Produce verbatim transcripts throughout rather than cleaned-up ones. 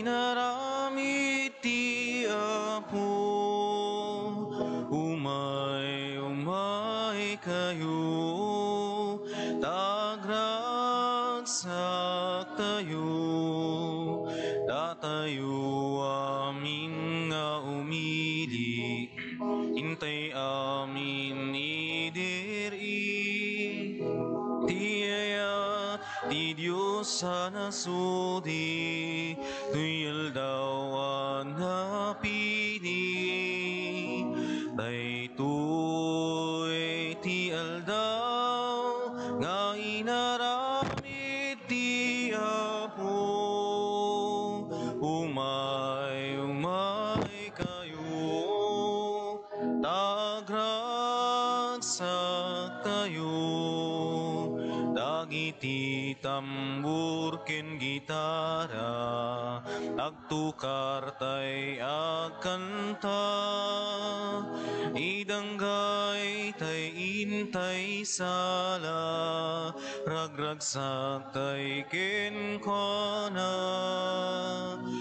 Inaramid ti Apo, umay, umay kayo, ta agragsaktayo, datayo amin nga umili, intay amin idiri ti ayat ti Dios a nasudi, toy aldaw a napili. Daytoy ti aldaw nga inaramid ti Apo. Umay, umay kayo, ta agragsaktayo, dagiti tambor ken gitara, agtukartay agkanta, idanggaytay intay sala, ragragsaktayo kenkuana.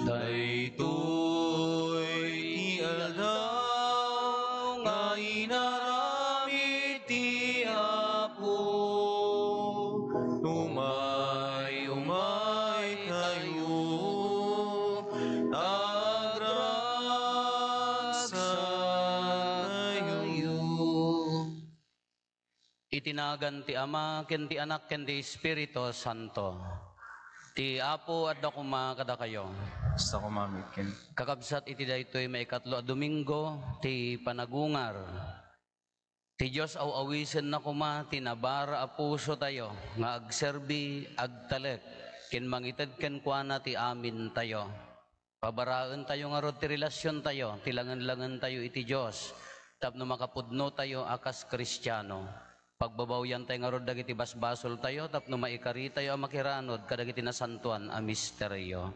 Daytoy ti aldaw nga inaramid ti Apo. Umay, umay kayo, ta agragsaktayo. Iti nagan ti Ama, ken ti Anak, ken ti Espiritu Santo. Ti Apo adda koma kadakayo. Kasta koma met ken. Kakabsat, iti daytoy maikatlo a Domingo ti panagungar, ti Dios aw-awisenna koma ti nabara a pusotayo nga agserbi, agtalek, ken mangited kenkuana ti amintayo. Pabaraentayo ngarud ti relasiontayo, ti langen-langentayo iti Dios, tapno makapudnotayo a kas Kristiano. Pagbabawiantayo ngarud dagiti basbasoltayo tapno maikaritayo a makiranud kadagiti nasantoan a misterio.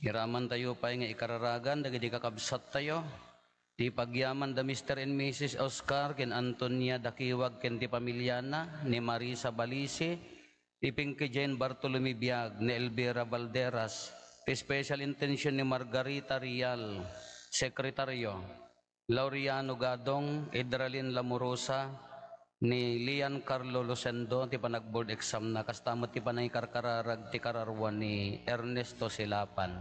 Iramantayo pay nga ikararagan dagiti kakabsattayo ti pagyaman da Mister and Missus Oscar ken Antonia Dakiwag ken ti pamiliana, ni Marisa Balisi, ni Pinky Jane Bartolome Biag, ni Elvira Valderas, ti special intention ni Margarita Real, Sekretaryo, Laureano Gadong, Idralin Lamorosa, ni Lian Carlo Lucendo ti panagboard exam na, kasta met ti panangikarkararag ti kararua ni Ernesto Silapan.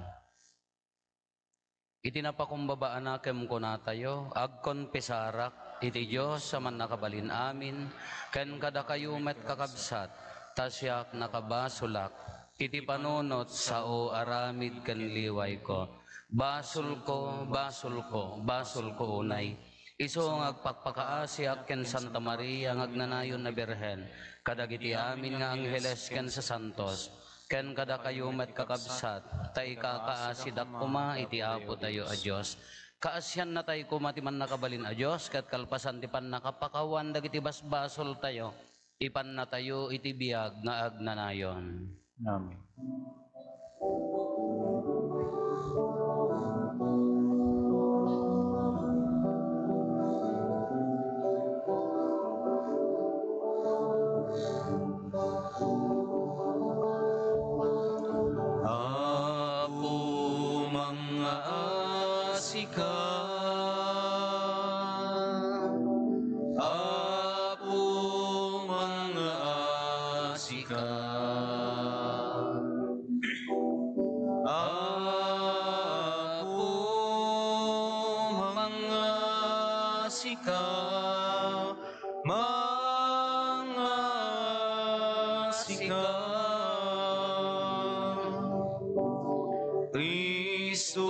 Iti napakumbaba a nakem kunatayo, agkonpesarak iti Dios a Mannakabalin-amin, ken kadakayo met, kakabsat, ta siak nakabasolak iti panunot sao aramid ken liwayko. Basolko, basolko, basolko unay. Isu nga agpakpakaasiak ken Santa Maria nga agnanayon a Birhen, kadagiti amin nga angheles ken sasantos, ken kadakayo met, kakabsat, ta ikakaasidak koma iti Apotayo a Dios. Kaasiannatay koma ti Mannakabalin a Dios, ket kalpasan ti pannakapakawan dagiti basbasoltayo, ipannatayo iti biag nga agnanayon. Amen. Apo, mangngaasika. Apo, mangngaasika. Apo, mangngaasika. Mangngaasika. Cristo,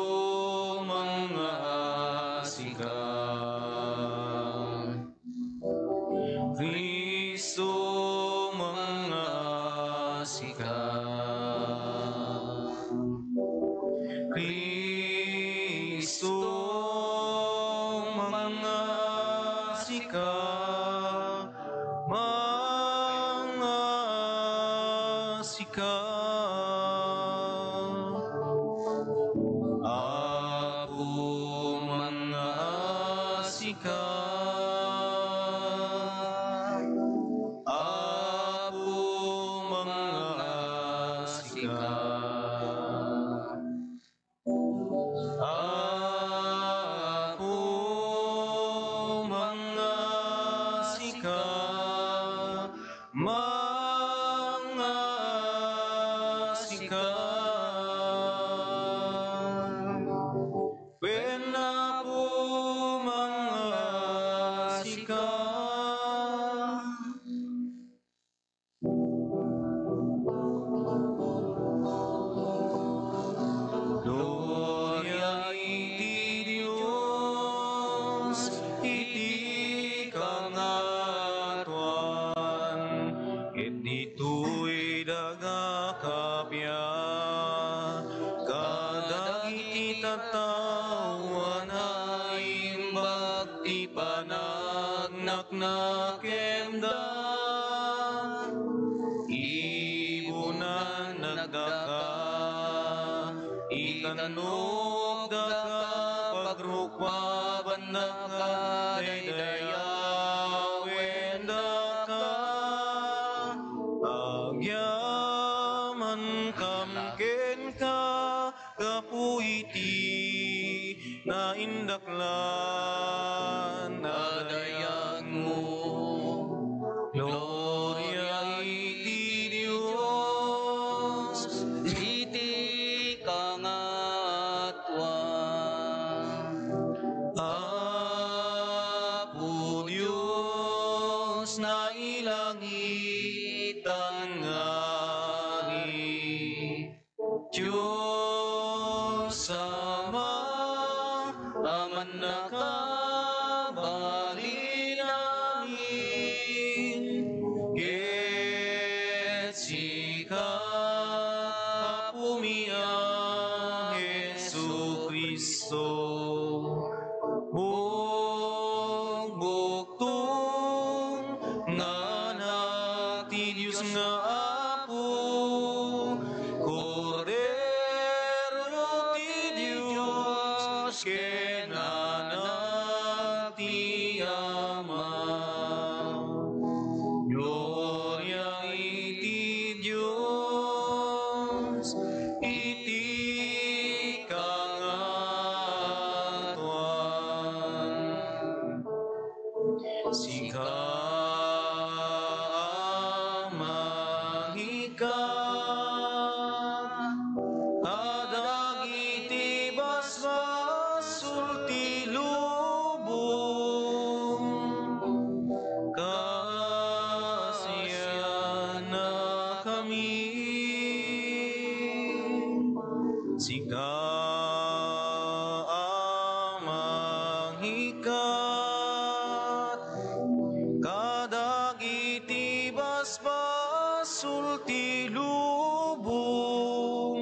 mangngaasika. Cristo, mangngaasika. Cristo, mangngaasika. Mangngaasika. Apo, mangngaasika. ka, Apo, mangngaasi ka. Apo, mangngaasi ka, mangngaasi ka. Wen, Apo, mangngaasi ka. Gloria iti Dios iti kangatoan, ket ditoy daga kappia kadagiti tattao a naimbag ti panagnaknakemda. Ibunan daka, itannok daka, pagrukbaban daka, daydayawen daka. Agyamankam kenka, gapu iti naindaklan a dayagmo. Gloria iti Dios iti kangatoan. Apo Dios, nailangitan nga ari. Dios Ama, a mannakabalin amin, ket sika, Apomi a Jesu-Cristo, bugbugtong nga Anak ti Dios nga Apo, Kordero ti Dios, ken Anak ti Ama. Gloria iti Dios iti kangatoan. Sika, Ama, ika, kadagiti basbasol ti lubong, kaasiannakami. Sika, Ama, ika, kadagiti basbasol ti lubong,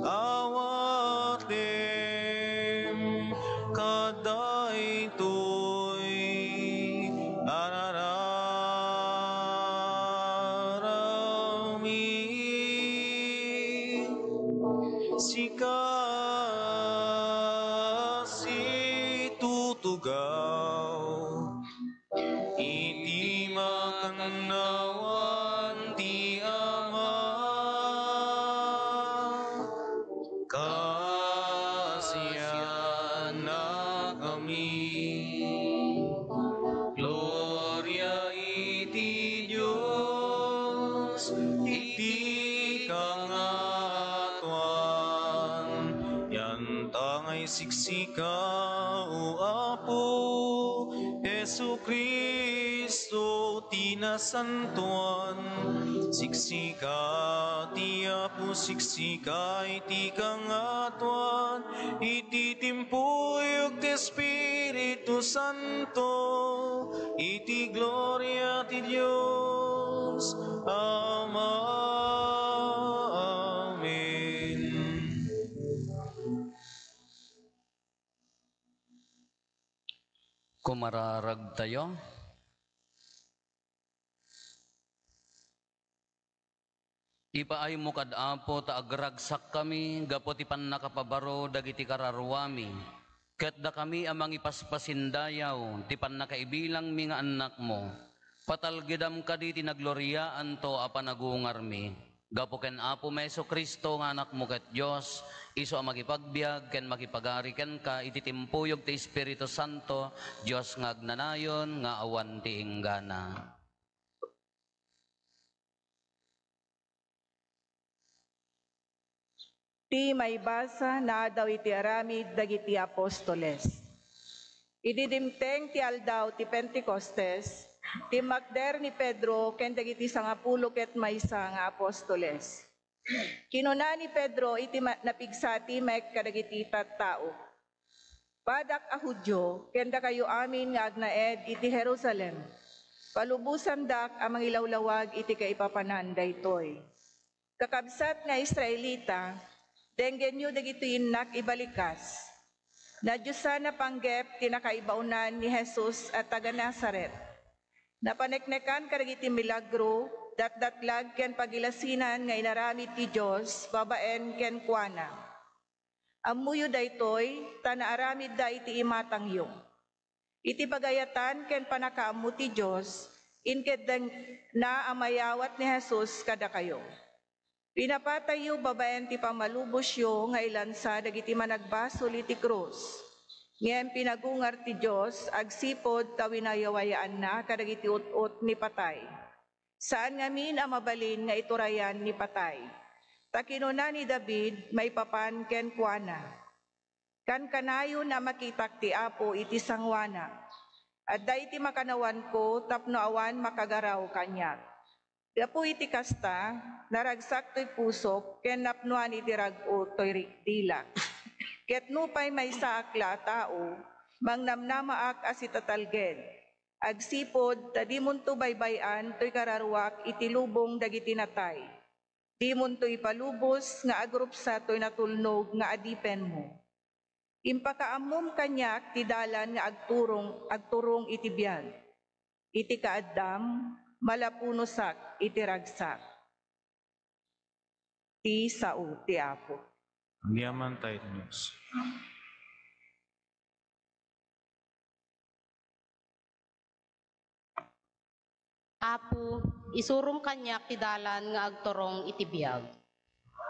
awatem kadaytoy a rararami. Sika a situtugaw iti makannawan ti Ama, kaasiannakami. Gloria iti Dios iti kangatoan. Yanta nga isiksika, O Apo, Jesu-Cristo ti nasantoan. Siksika ti Apo, siksika iti kangatoan, iti timpuyog ti Espiritu Santo, iti gloria ti Dios Ama. Amen. Kumararagtayo. Ipaaymo kad Apo ta agragsakkami gapu ti pannakapabaro dagiti kararuami, Ket dakami a mangipaspasindayaw ti pannakaibilangmi nga annakmo, patalgedam kadi ti nagloriaanto a panagungarmi. Gapu ken Apomi Jesu-Cristo nga Anakmo ket Dios, isu a makipagbiag ken makipagari kenka iti timpuyog ti Espiritu Santo, Dios nga agnanayon nga awan ti inggana. Ti maibasa nga Adaw iti Aramid dagiti Apostoles. Idi dimteng ti aldaw ti Pentecostes, timmakder ni Pedro ken dagiti sangapulo ket maysa nga apostoles. Kinuna ni Pedro iti ma-, napigsa ti mek kadagiti tattao, "Padak a Judio ken dakayo amin nga agnaed iti Jerusalem, palubosandak a mangilawlawag iti kaipapanan daytoy. Kakabsat nga Israelita, denggenyo dagitoy innak ibalikas. Nadiosan a panggep ti nakaibaonan ni Jesus a taga-Nazaret. Napaneknekan kadagiti milagro, datdatlag ken pagilasinan nga inaramid ti Dios babaen kenkuana. Ammoyo daytoy, ta naaramidda iti imatangyo." Iti pagayatan ken pannakaammo ti Dios, inkeddengna a mayawat ni Jesus kadakayo. Pinapatayyo babaen ti pammalubosyo nga ilansa dagiti managbasol iti krus. Ngem pinagungar ti Dios agsipud ta winayawayaanna kadagiti ut-ot ni patay. Saan ngamin a mabalin nga iturayan ni patay. Ta kinuna ni David maipapan kenkuana, "Kankanayon a makitak ti Apo iti sangoanak. Adda iti makannawanko tapno awan makagaraw kaniak." Gapu iti kasta, naragsak toy pusok ken napnoan iti rag-o toy ri-, dilak. Ket nupay maysaak la a tao, mangnamnamaak a sitatalged. Agsipud ta dimonto baybay-an toy kararuak iti lubong dagiti natay. Dimonto ipalubos nga agrupsa toy natulnog nga adipenmo. Impakaammom kaniak ti dalan nga agturong, agturong iti biag. Iti kaaddam, malapunosak iti ragsak. Ti sao ti Apo. Agyaman tayo ti Dios. Apo, isurom kaniak ti dalan nga agturong iti biag.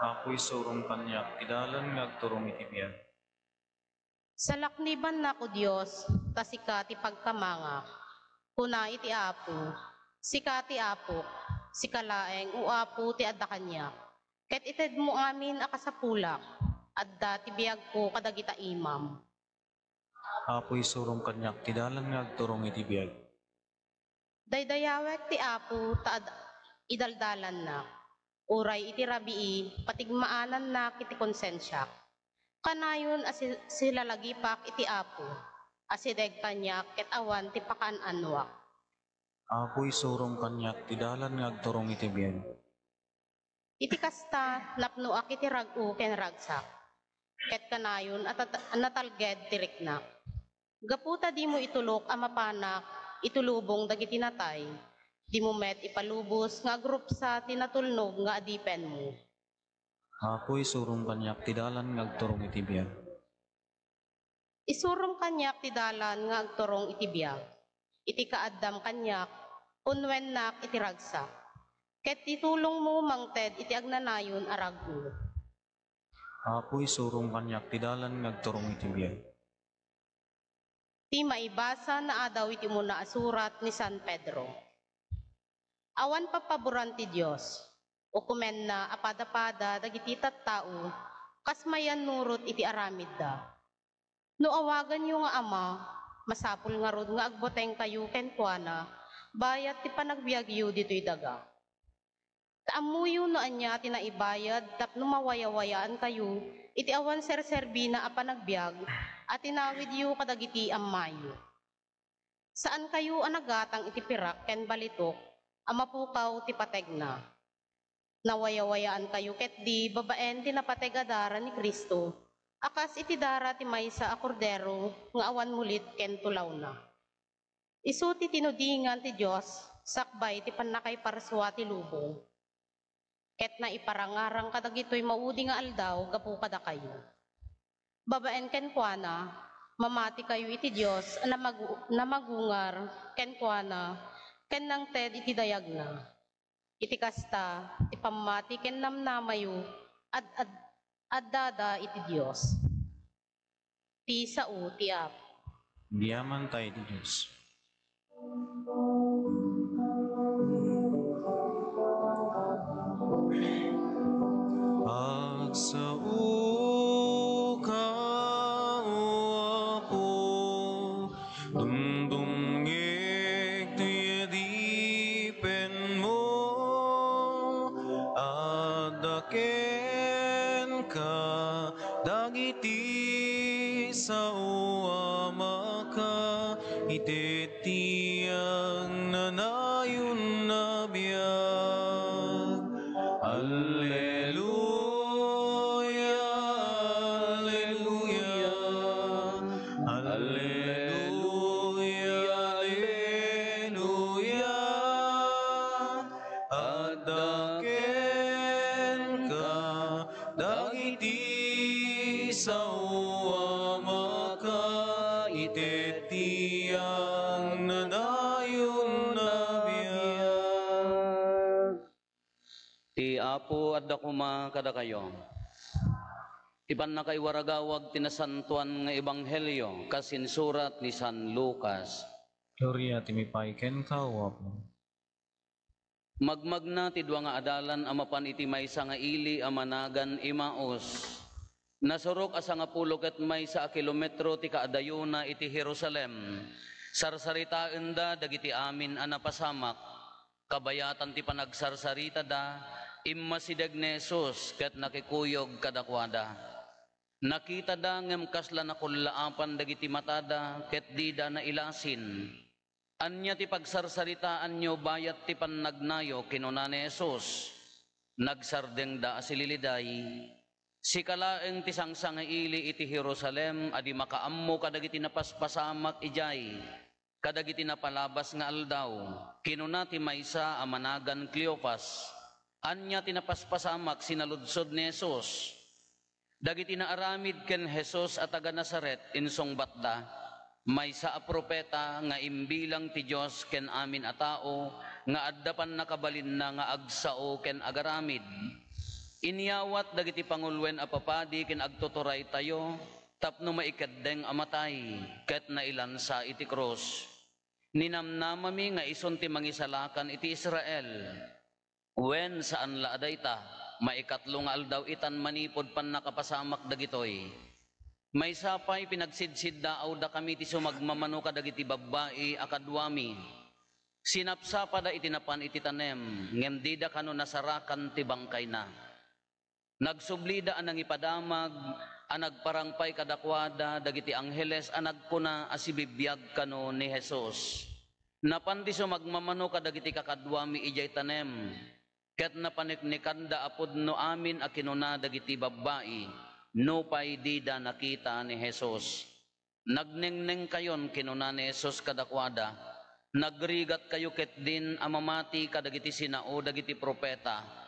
Apo, isurom kaniak ti dalan nga agturong iti biag. Salaknibannak, O Dios, ta sika ti pagkamangak. Kuna iti Apo, "Sika ti Apok, sika laeng, O Apo, ti adda kaniak. Ket itedmo amin a kasapulak, adda ti biagko kadagita imam." Apo, isurom kaniak ti dalan nga agturong iti biag. Daydayawek ti Apo ta ad-, idaldalannak. Uray iti rabii, patigmaanannak iti konsensiak. Kanayon a si-, silalagipak iti Apo, asideg kaniak ket awan ti pakaan-anoak. Apo, isurom kaniak ti dalan nga agturong iti biag. Iti kasta, napnoak iti rag-o ken ragsak, ket kanayon a tat-, a natalged ti riknak. Gapu ta dimo itulok a mapanak iti lubong dagiti natay, dimo met ipalubos nga agrupsa ti natulnog nga adipenmo. Apo, isurom kaniak ti dalan nga agturong iti biag. Isurom kaniak ti dalan nga agturong iti biag. Iti kaaddam kaniak, punnuennak iti ragsak. Ket ti tulongmo mangted iti agnanayon a rag-o. Apo, isurom kaniak ti dalan nga agturong iti biag. Ti maibasa nga Adaw iti umuna a surat ni San Pedro. Awan pappaboran ti Dios. Ukomenna a padapada dagiti tattao kas mayannurot iti aramidda. No awaganyo nga Ama, masapul ngarud nga agbutengkayo kenkuana bayat ti panagbiagyo ditoy daga. Ta ammoyo no ania ti naibayad tapno mawayawayaankayo iti awan serserbina a panagbiag a tinawidyo kadagiti ammayo. Saankayo a nagatang iti pirak ken balitok a mapukaw ti pategna. Nawayawayaankayo ketdi babaen ti napateg a dara ni Cristo, a kas iti dara ti maysa a Kordero nga awan mulit ken tulawna. Isu ti tinudingan ti Dios sakbay ti pannakaiparsua ti lubong. Ket naiparangarang kadagitoy maudi nga aldaw gapu kadakayo. Babaen kenkuana, Mamatikayo iti Dios a namagu-, namagungar kenkuana ken nangted iti dayagna. Iti kasta, ti pammati ken namnamayo ad-, ad-, addada iti Dios. Ti sao ti Apo. Diaman tayo ti Dios. Agsaoka, O Apo, dumdumngeg ti adipenmo, adda kenka dagiti sao a maka-, iti ti agnanayon a biag. Alleluia, alleluia, alleluia, alleluia. Adda kenka dagiti sao a maka-, iti ti agnanayon a biag. Ti Apo adda koma kadakayo. Ti pannakaiwaragawag ti nasantoan nga ebanghelio kas insurat ni San Lucas. Gloria ti mipay kenka, O Apo. Magmagna ti dua nga adalan a mapan iti maysa nga ili a managan Emaus. Nasurok a sangapulo ket maysa a kilometro ti kaadayona iti Jerusalem. Sarsaritaenda dagiti amin a napasamak. Kabayatan ti panagsarsaritada, immasideg ni Jesus ket nakikuyog kadakuada. Nakitada ngem kasla nakullaapan dagiti matada ket dida nailasin. "Ania ti pagsarsaritaanyo bayat ti pannagnayo?" kinuna ni Jesus. Nagsardengda a sililiday, "Sika laeng ti sangsangaili iti Jerusalem a di makaammo kadagiti napaspasamak idiay kadagiti napalabas nga aldaw," kinuna ti maysa a managan Cleofas. "Ania ti napaspasamak?" sinaludsod ni Jesus. Dagiti naaramid ken Jesus a taga-Nazaret, insungbatda, "Maysa a profeta nga imbilang ti Dios ken amin a tao nga adda pannakabalinna nga agsao ken agaramid. Inyawat dagiti panguloen a papadi ken agtuturaytayo tapno maikeddeng a matay ket nailansa iti krus. Ninamnamami nga isun ti Mangisalakan iti Israel. Wen, saan la a dayta, maikatlo nga aldaw itan manipud pannakapasamak dagitoy. Maysa pay, pinagsidsiddaawdakami ti sumagmamano kadagiti babbai a kaduami. Sinapsapada iti napan iti tanem, ngem dida kano nasarakan ti bangkayna." Nagsublida a nangipadamag a nagparang pay kadakuada dagiti angheles a nagkuna a sibibiag kano ni Jesus. Napan ti sumagmamano kadagiti kakaduami idiay tanem, ket napaniknikanda a pudno amin a kinuna dagiti babbai, nupay dida nakita ni Jesus. "Nagnengnengkayon," kinuna ni Jesus kadakuada, "nagrigatkayo ketdin a mamati kadagiti sinao dagiti profeta.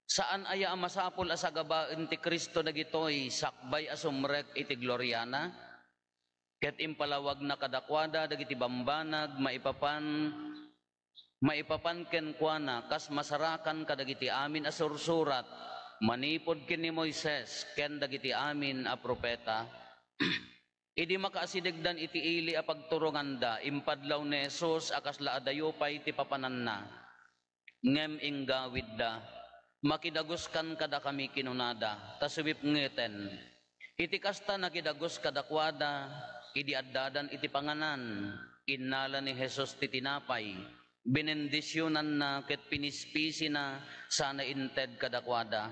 Saan aya a masapul a sagabaen ti Cristo dagitoy sakbay a sumrek iti gloriana?" Ket impalawagna kadakuada dagiti bambanag maipapan, maipapan kenkuana kas masarakan kadagiti amin a sursurat manipud ken ni Moises ken dagiti amin a profeta. Idi makaasidegdan iti ili a pagturonganda, impadlaw ni Jesus a kasla adayo pay ti papananna. Ngem inggawidda, "Makidaguskan kadakami," kinunada, ta sumipngeten. Iti kasta, nakidagus kadakuada. Idi addadan iti panganan, innala ni Jesus ti tinapay, binendisionanna ket pinispisina sana inted kadakuada.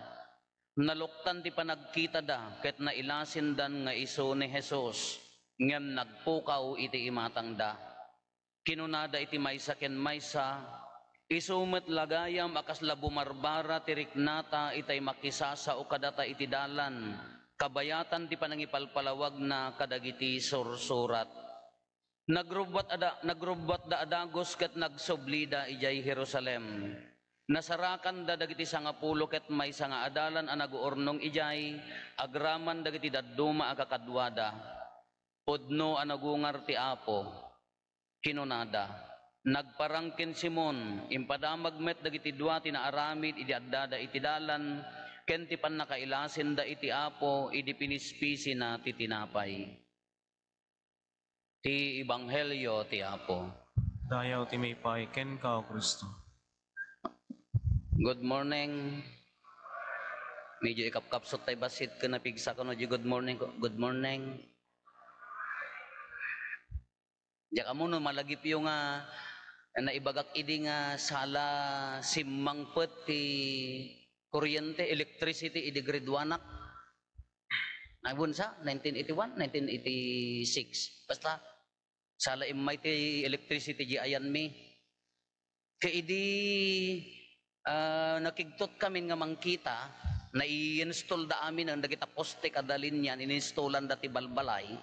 Naluktan ti panagkitada ket nailasindan nga isu ni Jesus, ngem nagpukaw iti imatangda. Kinunada iti maysa ken maysa, "Isu met la gayam a kasla bumarbara ti riknata itay makisasao kadata iti dalan, kabayatan ti panangipalpalawagna kadagiti sursurat." Nagrubbuat a da-, nagrubbuatda a dagus ket nagsublida idiay Jerusalem. Nasarakanda dagiti sangapulo ket maysa nga adalan a naguurnong idiay agraman dagiti dadduma a kakaduada. Pudno a nagungar ti Apo. Kinunada, "Nagparang ken Simon, impadamag met dagiti dua ti naaramid idi addada iti dalan, ken ti pannakailasenda iti Apo idi pinispisina ti tinapay." Ti Ebanghelio ti Apo. Dayaw ti maipaay kenka, O Cristo. Good morning. Medyo ikapkapsut tay bassit ken napigsa kano di good morning ko. Good morning. Diak ammo no malagipyo nga naibagak idi nga sala simmangpet ti kuryente, electricity, idi grade one ak. Ay, bunsa, nineteen eighty-one, nineteen eighty-six. Basta, sala immay ti electricity di ayanmi. Ket idi, ah, nakigtot kami nga mangkita, nai-install da amin dagita poste kada linya, ininstollan da ti balbalay.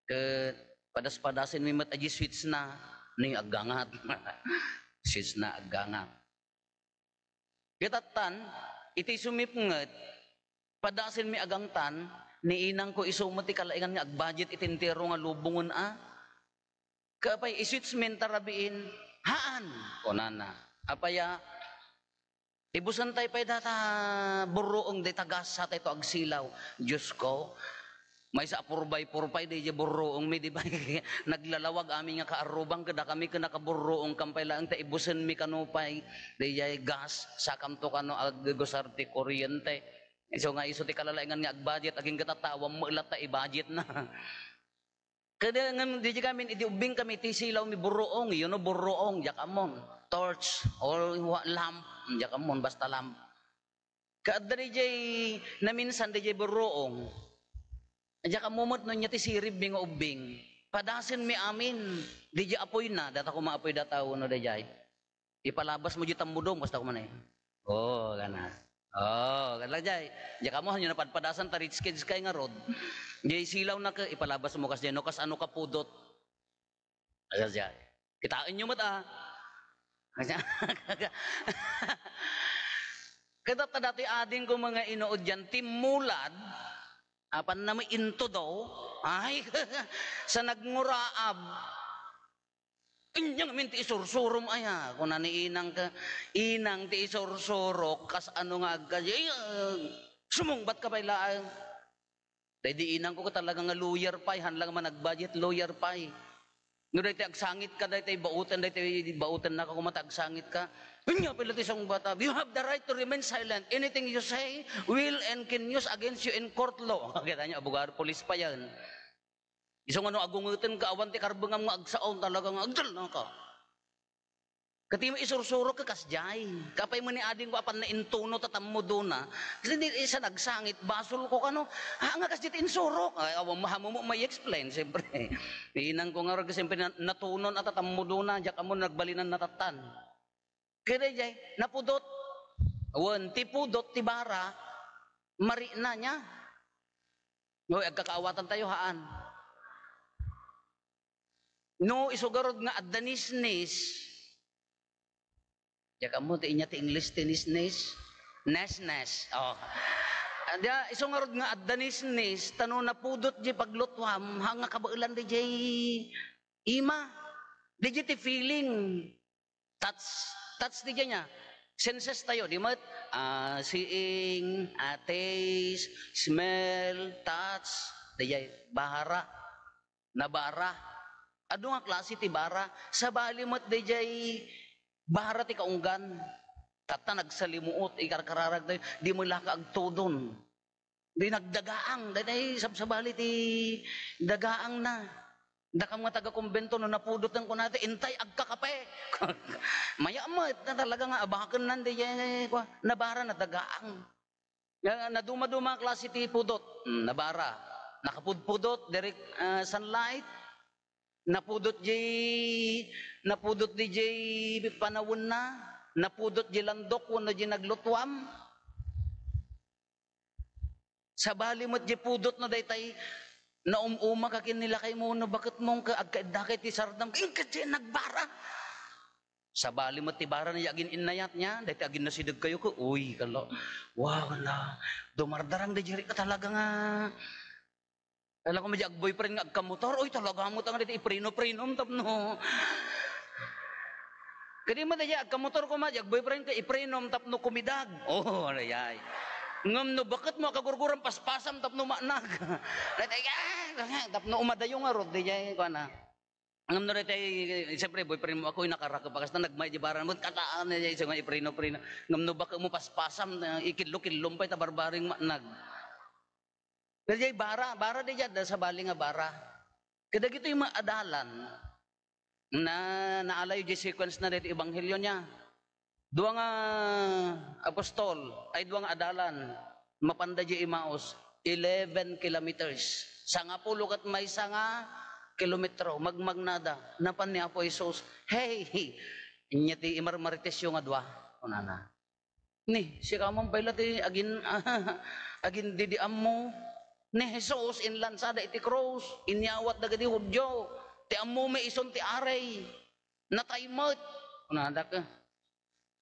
Ket padas-padasen mi met a di switch na, ni aggangat. Switch na aggangat. Ket attan, iti sumipnget, padasen mi agangtan, ni inangko isu met ti kalaingan nga agbudget iti entero nga lubongen a. Ket apay, iswitch mi ta rabiin, "Haan," kunana. Apay a, "Ibusen tay pay data burruong dayta gas, satay to agsilaw." Diosko, maysa a four by four pay, diay burruong mi, di ba? Naglalawag amin nga kaarrubang, kada kami ken nakaburruong kam pay laeng, ta ibusen mi kano pay, diay gas, sakam to kano aggusar ti kuryente. Isu nga isu ti kalalaingan nga agbudget, agingga ta awan met latta ibudget na. Kada ngem, diay kami, idi ubbing kami, ti silaw mi burruong, you know, burruong, diak ammon. Torch, or wa-, lamp, diak ammon, basta lamp. Kaadda diay naminsan diay burruong. Diak ammo met no ania ti sirib mi nga ubbing. Padasen mi amin, diay apoy na, data koma apoy data wenno diay. Ipalabas mo diay tammudom, kasta koma na eh. Oo, kana. Oo, kana lang diay. Diak ammo, hanyo napadpadasan, ta rich kids kay ngarud. Diay silaw na ka, ipalabas mo kas diay, no, kas ano ka pudot. Asa diay. Kitaen nyo met, ah. Ket ta datoy ading ko mga inuod diay, timmulad, apan na may into daw. Ay, sa nagnguraab. Ania ngamin ti isursurom aya? Kuna ni inang ka, "Inang, ti isursurok, kas ano nga agka-, ay, ah, sumungbat ka pay laeng." Daydi inang ko talaga nga lawyer pay, haan lang man agbudget, lawyer pay. No daytoy agsangit ka, daytoy bauten, daytoy bauten na ka, kumata agsangit ka. Ania pay la ti sungbat, "You have the right to remain silent. Anything you say will and can use against you in court law." Kita nyo, abogado, pulis pa yan. Isu nga no agungeten ka, awan ti karbengam nga agsao, talaga nga agdal na ka. Ket ti isursurok ka kasdiay. Apay met ni ading ko apan naintuno ta tammudona. Kasi di, isa nagsangit, basol ko kano. Ha, nga kasdiay ti insurok. Ay, awan mahamumo may explain, siyempre. Inang ko nga, siyempre, na-, natunon at tammudona, diak ammo nagbalinan natattan. Kaya diay, napudot. Wen, ti pudot, ti bara, marina niya. Oy, agkakaawatan tayo, haan. No, isu garud nga adda nisnis. Diak ammo ti ania ti English ti nisnis. Nesnes. Oh. Adda, isu garud nga adda nisnis, ta no napudot diay paglutuam, ha nga kabaelan diay ima. Diay ti feeling. Touch, touch diay nia. Senses tayo, di met? Ah, seeing, ah, taste, smell, touch, diay bahara, nabara. Adu nga klase ti bara. Sabali met diay bara ti kaunggan. Tatta nagsalimuot, ikarkararag tayo, di met la ka agtudon. Di nagdagaang, daytay sabsabali ti dagaang na. Dakam nga taga-kumbento, no napudot ng kunati, intay agkakape. Maya met na talaga nga abaken nan di, eh, kwa, nabara na dagaang. Nga, naduma-duma a klase ti pudot. Hmm, nabara. Nakapudpudot, direct, ah, sunlight. Napudot di, napudot di, di panawen na. Napudot di landok, wenno di naglutuam. Sabali met diay pudot no daytay naum-uma ka ken ni lakaymo wenno baketmo nga agkaidda kay ti sardam, inka diay nagbara. Sabali met ti bara na agin-innayat niya, daytay agin-nasideg kayo ko, uy, kala, wow, kala, dumardarang da jeri ka talaga nga Ala ko, madi agboyfriend nga agkamotor, oy, talaga mo tang diti ipreno-prenom tapno. Kadi mo daydi agkamotor ko, madi agboyfriend ka iprenom tapno kumidag. Oh, dayay. Ngem no baket mo kagurguran paspasam tapno maanag. Daydi, ah, tapno umadayo nga rod, dayay, kuana. Ngem no daydi, siyempre, boyfriend mo ako, inakarak pa kasta, nagmay di baran mo, kataan na dayay, so nga ipreno-preno. Ngem no baket mo paspasam, ikillo-killom pay ta barbaring maanag. Daydiay bara, bara daydiay adda sabali nga bara. Kadagitoy maadalan, na, naalayo di sequence na daytoy ebanghelio niya. Dua nga apostol, ay, dua nga adalan, mapanda di Emmaus, eleven kilometers. Sangapulo ket maysa nga kilometro, magmagnada. Napan ni Apo Jesus, "Hey, inya ti imarmaritesyo nga dua," kunana. Ni, sika man pay la ti agin-, agindidiammo. Ni Jesus, inlansada iti krus, inyawat dagiti Judio. Ti ammo may ison ti ari. Natay met. Kunada ka.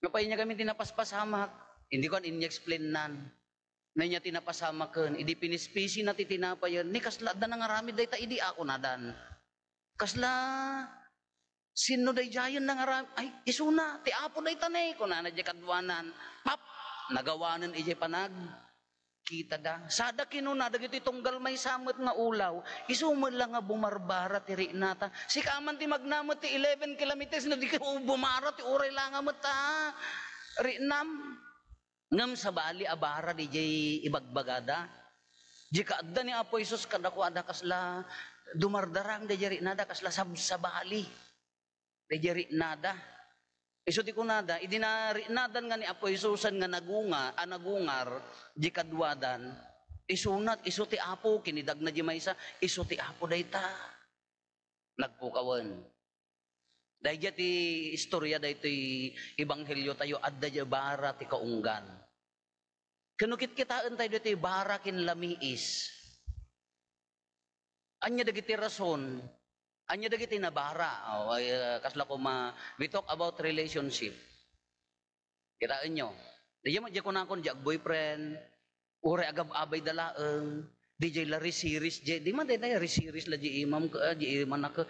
Napay niya kami ti napaspasamak. Hindi ko inya explain nan. Na niya ti napasamaken. Idi pinispisi na ti tinapayen. Ni kasla adda nangaramid dayta idi ako nadan. Kasla Sinno daydiayen nangaram-, "Ay, isuna, ti Apo dayta ne," kunana diay kaduanan. Pap! Nagawanen idiay panagkitada. Sada kinuna dagiti tunggal maysa met nga ulaw, isu met la nga bumarbara ti riknata. Sika man ti magna met ti eleven kilometers no di ka bumara ti uray la nga met ta riknam. Ngem sabali a bara diay ibagbagada. Di kaadda ni Apo Jesus kadakuada kasla dumardarang diay riknada, kasla sabsabali. Daydiay riknada. Isu ti kunada, idi nariknadan nga ni Apo Jesusen nga nagunga-, a nagungar, di kaduadan, isunat, isu ti Apo, kinidagna di maysa, isu ti Apo dayta. Nagpukawen. Daydiay ti istorya daytoy ebanghelio tayo, adda di bara ti kaunggan. Ken no kitkitaen tayo ditoy bara ken lamiis. Ania dagiti rason? Ania dagiti nabara? O, ay, ah, kasla koma, we talk about relationship. Kitaenyo. Diay met, diay kunakon, diay agboyfriend, uray agab-abay da laeng, diay la risiris, diay, di man, diay, diay risiris la, diay imam ka, ah, diay imanak ka,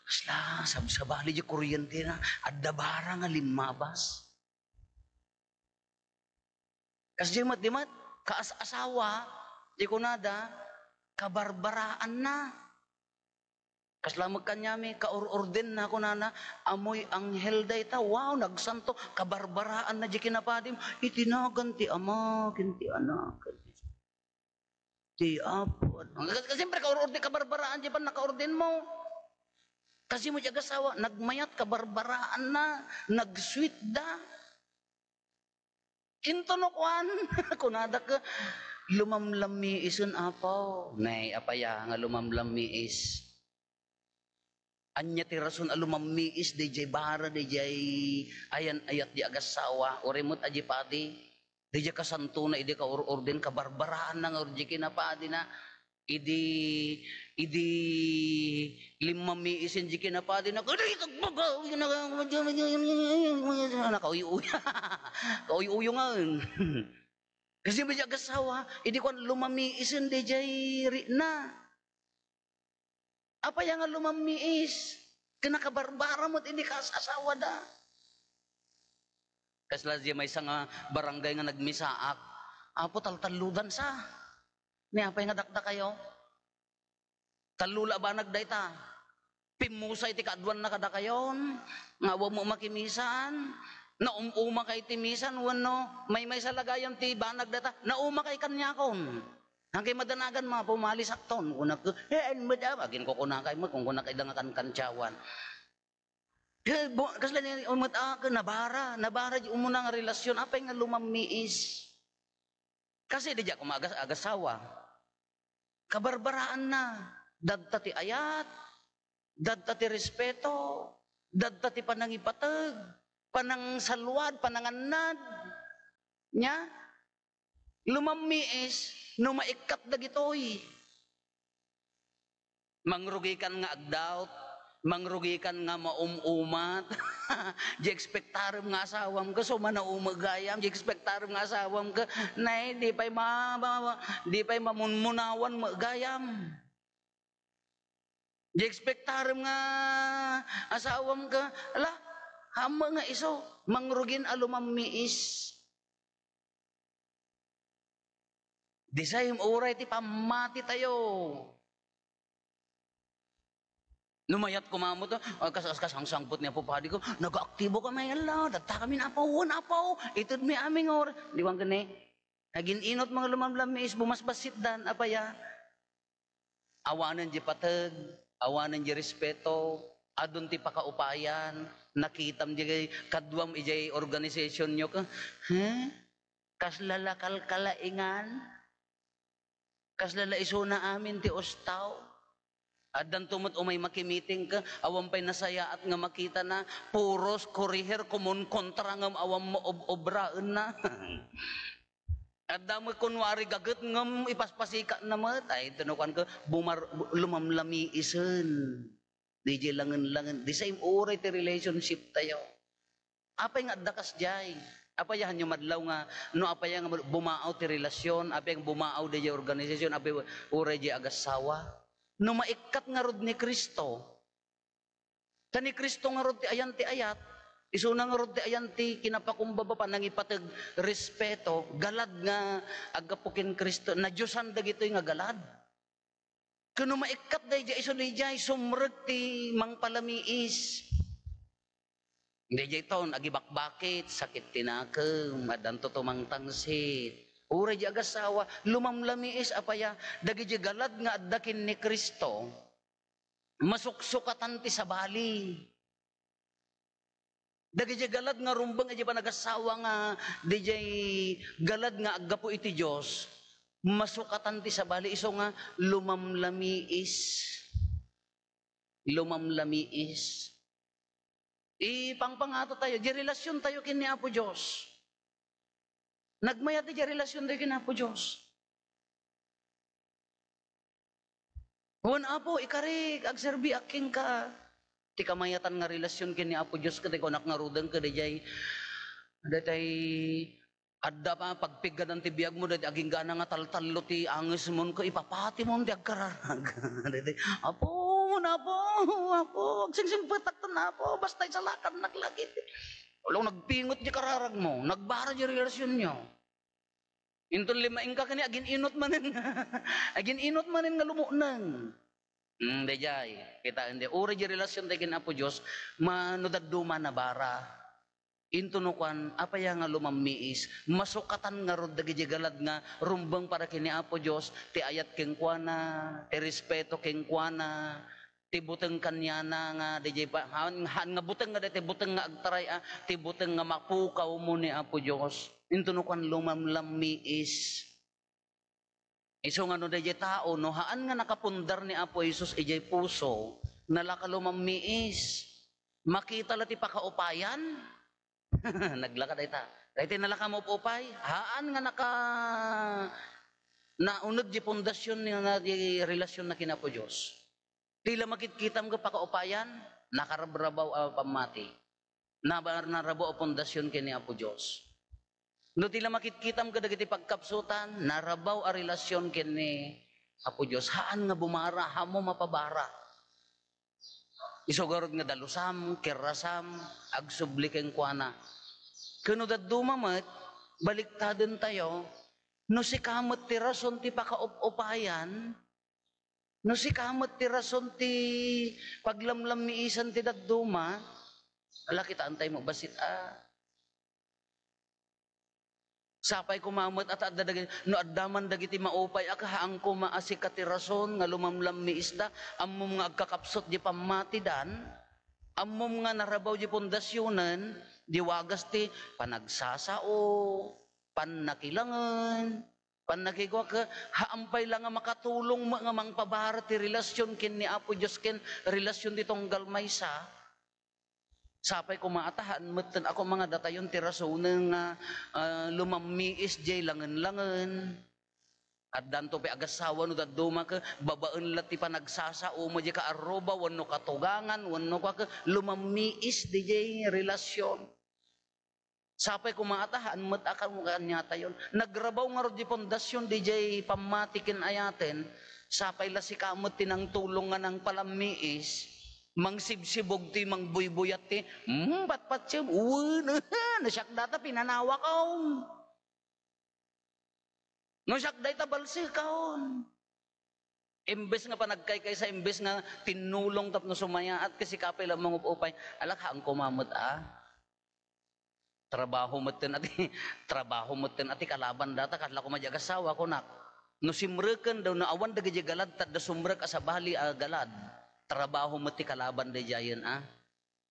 kasla, sabsabali, diay kuryente na, adda bara nga limmabas. Kas di met, di met, kaas-asawa, di kunada, kabarbaraanna. Kasla met kaniami, kaur-urdenna, kunana, "Amoy anghel dayta, wow, nagsanto, kabarbaraanna di kinapadim, iti nagan ti Ama, ken ti Anak, ken ti Apo." Kas-, siyempre, kaur-urde, kabarbaraan di pannakaurdenmo. Kasi mo di agasawa, nagmayat, kabarbaraanna, nag-sweet da. Into no kuan, kunada ka, "Lumamlammiisen, Apo." Nay, apaya nga lumamlammiis? Ania ti rason a lumammiis daydiay bara, daydiay ayan-ayat di agasawa, uray met a di padi? Daydiay kasantona idi kaur-urden, kabarbaraanna nga ur-, di kinapadina. Idi, idi limmamiisen di kinapadina, "Kadi, kagbagaw, nakauy-uy-, kauy-uyo nga." Kasi may agasawa, idi kuan lumamiisen daydiay rikna. Apay nga lumammiis? Ken nakabarbara met idi kas-asawada. Kasla di maysa nga barangay nga nagmisaak, Apo, taltalludansa. Ni apay nga dakdakayo? Tallo la a banag dayta. Pimmusay ti kaaduanna kadakayon, nga awan mo makimisan, naum-umakay ti misan, wenno maymaysa la gayam ti banag dayta, naumakay kaniakon. Hankay madanagan, mapumalisakton, kunak, "Eh, en met, ah," agin kukunakay met, kun kunak ida nga kankantiawan. Eh, bu-, kasla ni, umat, ah, nabara, nabara di umuna nga relasyon, apay nga lumammiis. Kasi di diak umagas-, agasawa. Kabarbaraanna. Dadta ti ayat, dadta ti respeto, dadta ti panangipateg, panangsalwad, panangannad. Nya, lumammiis no maikkat dagitoy. Mangrugikan nga agdawt, mangrugikan nga maum-umat. Di ekspektarem nga asawam ket so manauma gayam, di ekspektarem nga asawam ket, nay, di pay ma-, ma-, ma-, di pay mamunmunawan met gayam. Di ekspektarem nga asawam ka, ala, haan met nga isu, mangrugin a lumammiis. Di say, uray ti pammati tayo. No mayat koma met, ah, kas-, kas-, kasangsangpet ni Apo Padi ko, nagaaktibo ka may ala, datta kami na Apo, wen Apo, itedmi amin nga oras. Di bang kani? Nagin-inot mga lumamlammiis, bumasbassit dan, apaya. Awanen di pateg, awanen di respeto, adun ti pakaupayan, nakitam di kaduam ijay organization nyo ka, huh? Kasla la kalkalaingan? Kasla la isuna amin ti ustaw? Addanto met umay makimiting ka, awan pay nasayaat nga makitana, puros kuriher, kumun kontra ngem awan mo ob-, obraenna. Adda met kunwari gaget ngem ipaspasikatna met. Ay, ito no kuan ka, bumar-, bu-, lumamlamiisen. Di jay langen-langen. The same uray ti relationship tayo. Apay nga adda kasjay? Apay hanyo madlaw nga, no apay nga bumaaw ti relasyon, apay nga bumaaw di jay organisasyon, apay uray jay agassawa? No maikkat ngarud ni Cristo, ta ni Cristo ngarud ti ayan ti ayat, isuna ngarud ti ayan ti kinapakumbaba, panangipateg, respeto, galad nga aggapu ken Cristo, nadiosan dagitoy nga galad. Ken no maikkat daydiay isu daydiay, sumrek ti mangpalamiis. Daydiay ton, agibakbakit, sakit ti nakem, addanto tumangtangsit. Uray di agassawa, lumamlamiis, apaya, dagiti galad nga adda ken ni Cristo, masuksukatan ti sabali. Dagiti galad nga rumbeng iti panagassawa nga, dijay galad nga aggapu iti Dios, masukatan ti sabali isu nga lumamlamiis. Lumamlamiis. Ipangpangata tayo, di relasyon tayo ken ni Apo Dios. Nagmayat iti relasyon tayo ken Apo Dios. Wen, Apo, ikarik, agserbiak kenka. Ti kamayatan nga relasyon ken ni Apo Dios, ket kunak ngaruden kadaydiay, daydiay adda pa, pagpiggadan ti biagmo, daydiay aginggana nga taltallo ti angesmon, ket ipapatimon ti agkararag. Daydiay, Apo, Apo, Apo, agsingsingpetak ton, Apo, basta isalakannak lagi. Wala nagpingot ti kararagmo, nagbara ti relasyonyo. Inton limaingka kani, agin-inot manen. Agin-inot manen nga lumukneng. Hmm, daydiay. Kitaen di. Uray di relasyon tayo ken Apo Dios, mano dadduma nabara. Inton no kuan, apaya nga lumammiis, masukatan ngarud dagiti galad nga rumbeng para ken ni Apo Dios, ti ayat kenkuana, ti respeto kenkuana, ti buteng kaniana nga dijay pa, haan, haan nga buteng nga daytoy buteng nga agtaray a, ti buteng nga mapukawmo ni Apo Dios. Inton no kuan lumamlammiis. Isu nga no dijay tao, no haan nga nakapundar ni Apo Jesus ijay puso, nalaka lumammiis. Makita la ti pakaupayan. Naglaka dayta. Daytoy nalaka maupupay, haan nga naka-, nauneg di pundasyon ni, na di relasyon na ken Apo Dios. Ti la makitkitam nga pakaupayan, nakarabrabaw a pammati. Naba-, narabaw a pundasyon ken ni Apo Dios. No ti la makitkitam kadagiti pagkapsutan, narabaw a relasyon ken ni Apo Dios. Haan nga bumara, haanmo mapabara. Isu garud nga dalusam, kerrasam, agsubli kenkuana. Ken no dadduma met, baliktaden tayo, no sika met ti rason ti pakaup-upayan, no sika met ti rason ti paglamlammiisan ti dadduma, ala, kitaan tayo mo bassit a. Sapay koma met a ta adda dagiti, no adda man dagiti maupay a, haan koma a sika ti rason nga lumamlammiisda, ammom nga agkakapsut di pammatidan, ammom nga narabaw di pundasyonen, di wagas ti panagsasao, pannakilangen, pannakigua, ket haan pay la nga makatulong met nga mangpabara ti relasyon ken ni Apo Dios ken relasyon ti tunggal maysa. Sapay koma a ta haan metten a koma nga datayon ti rasonen nga, ah, lumammiis jay langen-langen. Addanto pay agassawa no dadduma ket babaen la ti panagsasao mo jay kaarruba wenno katugangan wenno kua ket lumammiis dijay relasyon. Sapay koma a ta haan met a kaniatayon. Nagrabaw ngarud di pundasyon dijay pammati ken ayaten, Sapay la sika met ti nangtulong nga nangpalammiis, mangsibsibog ti mangbuybuyat ti, "Hmm, patpatsem, wen, no siak dayta, pinanawakon. No siak dayta, balsekon." Imbes nga panagkaykaysa, imbes nga tinnulong tapno sumayaat, ket sika pay la mangupupay, "Ala, haan koma met, a. Trabaho metten a ti, trabaho metten a ti kalaban dayta, kasla koma diay agassawa," kunak. No simreken, no awan dagiti galad, ta adda sumrek a sabali a galad, trabaho met ti kalaban daydiayen, a.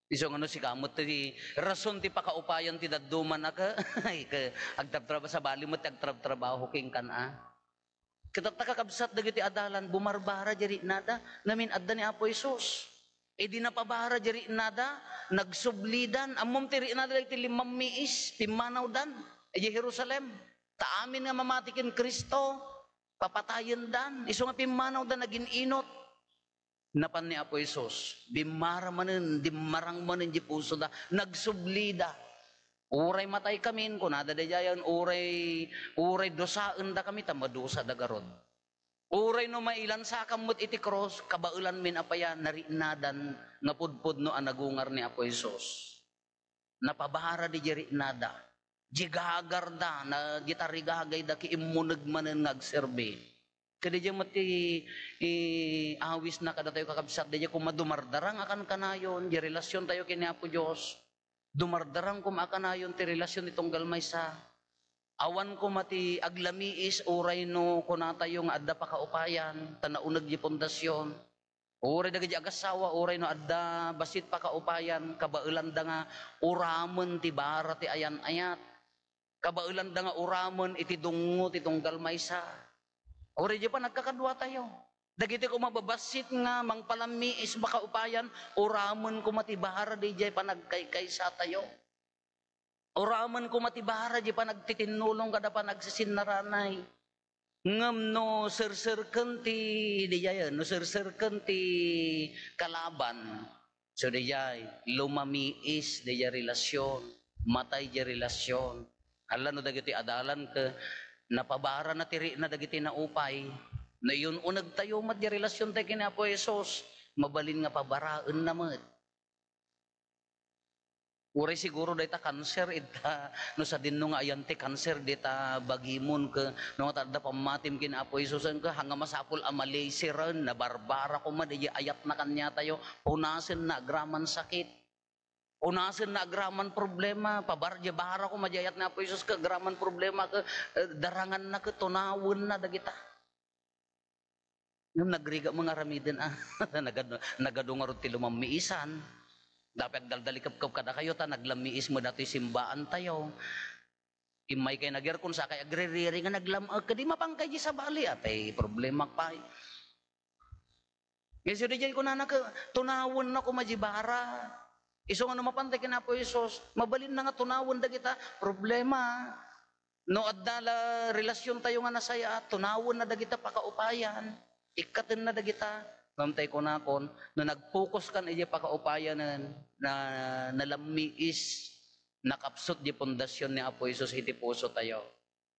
Isu nga no sika met ti rason ti pakaupayan ti dadduma, a, ke, ay, ke, agtrabtraba-, sabali met ti agtrabtrabaho kenkan, a. Ket ta, kakabsat, dagiti adalan, bumarbara diay riknada. Namin-adda ni Apo Jesus. Idi napabara diay riknada, nagsublidan. Ammom ti riknada dagiti limmammiis, pimmanawdan idiay Jerusalem. Ta amin nga mamati ken Cristo, papatayendan. Isu nga pimmanawdan, nagin-inot. Napan ni Apo Jesus, bimmara manen, dimmarang manen diay pusoda, nagsublida. "Uray mataykamin," kunada daydiayen, "uray, uray dusaendakami ta madusada garud. Uray no mailansakam met iti krus, kabaelanmin a payan, nariknadan nga pudpudno a nagungar ni Apo Jesus." Napabara diay riknada. Diay gagarda, na, diay tarigagayda, ket immuneg manen nga agserbi. Ket diay met ti, i-, awisna kadatayo, kakabsat, diay koma dumardarang a kankanayon, diay relasiontayo ken ni Apo Dios. Dumardarang koma a kanayon ti relasion ti tunggal maysa. Awan koma ti aglamiis uray no kunatayo nga adda pakaupayan, ta nauneg diay pundasion. Uray dagiti agassawa, uray no adda bassit pakaupayan, kabaelanda nga uramen ti bara ti ayan-ayat. Kabaelanda nga uramen iti dungngo ti tunggal maysa. Uray diay panagkakaduatayo. Dagiti koma babassit nga mangpalammiis pakaupayan, uramen koma ti bara diay panagkaykaysatayo. Uramen koma ti bara diay panagtitinnulong kada panagsisinnaranay. Ngem no serserken ti, diay, no serserken ti kalaban, so diay, lumamiis diay relasion, matay diay relasion. Ala no dagiti adalan ket napabarana ti rikna dagiti naupay, no iyun-unegtayo met diay relasiontayo ken ni Apo Jesus, mabalin nga pabaraenna met. Uray siguro dayta kanser, ita, no sadinno nga ayan ti kanser, dita bagimon, ke, no, ta adda pammatim ken Apo Jesus, ke, haan nga masapul a maliseren, nabarbara koma, diay ayatna kaniatayo, punasenna agraman sakit. Punasenna agraman problema, pabar-, diay bara koma, diay ayat ni Apo Jesus, ke, agraman problema, ke, eh, daranganna, ke, tunawenna dagita. Ngem nagrigat met nga aramiden, a. Nagad-, nagadu ngarud ti lumammiisan. Dapay agdaldalikepkep kadakayo ta naglammiis met datoy simbaantayo. Immaykay nagyarkon, sakay agririri nga naglam-, a, kadi mapankay diay sabali, apay problemak pay. Isu diay kunana, ke, tunawenna koma diay bara. Isu nga no mapantay ken Apo Jesus, mabalinna nga tunawen dagita problema. No adda la relasiontayo nga nasayaat, tunawenna dagita pakaupayan, ikkatenna dagita. Ngem tay kunakon, no nagpokuskan idiay pakaupayanen, na, nalammiis, nakapsut diay pundasion ni Apo Jesus iti pusotayo.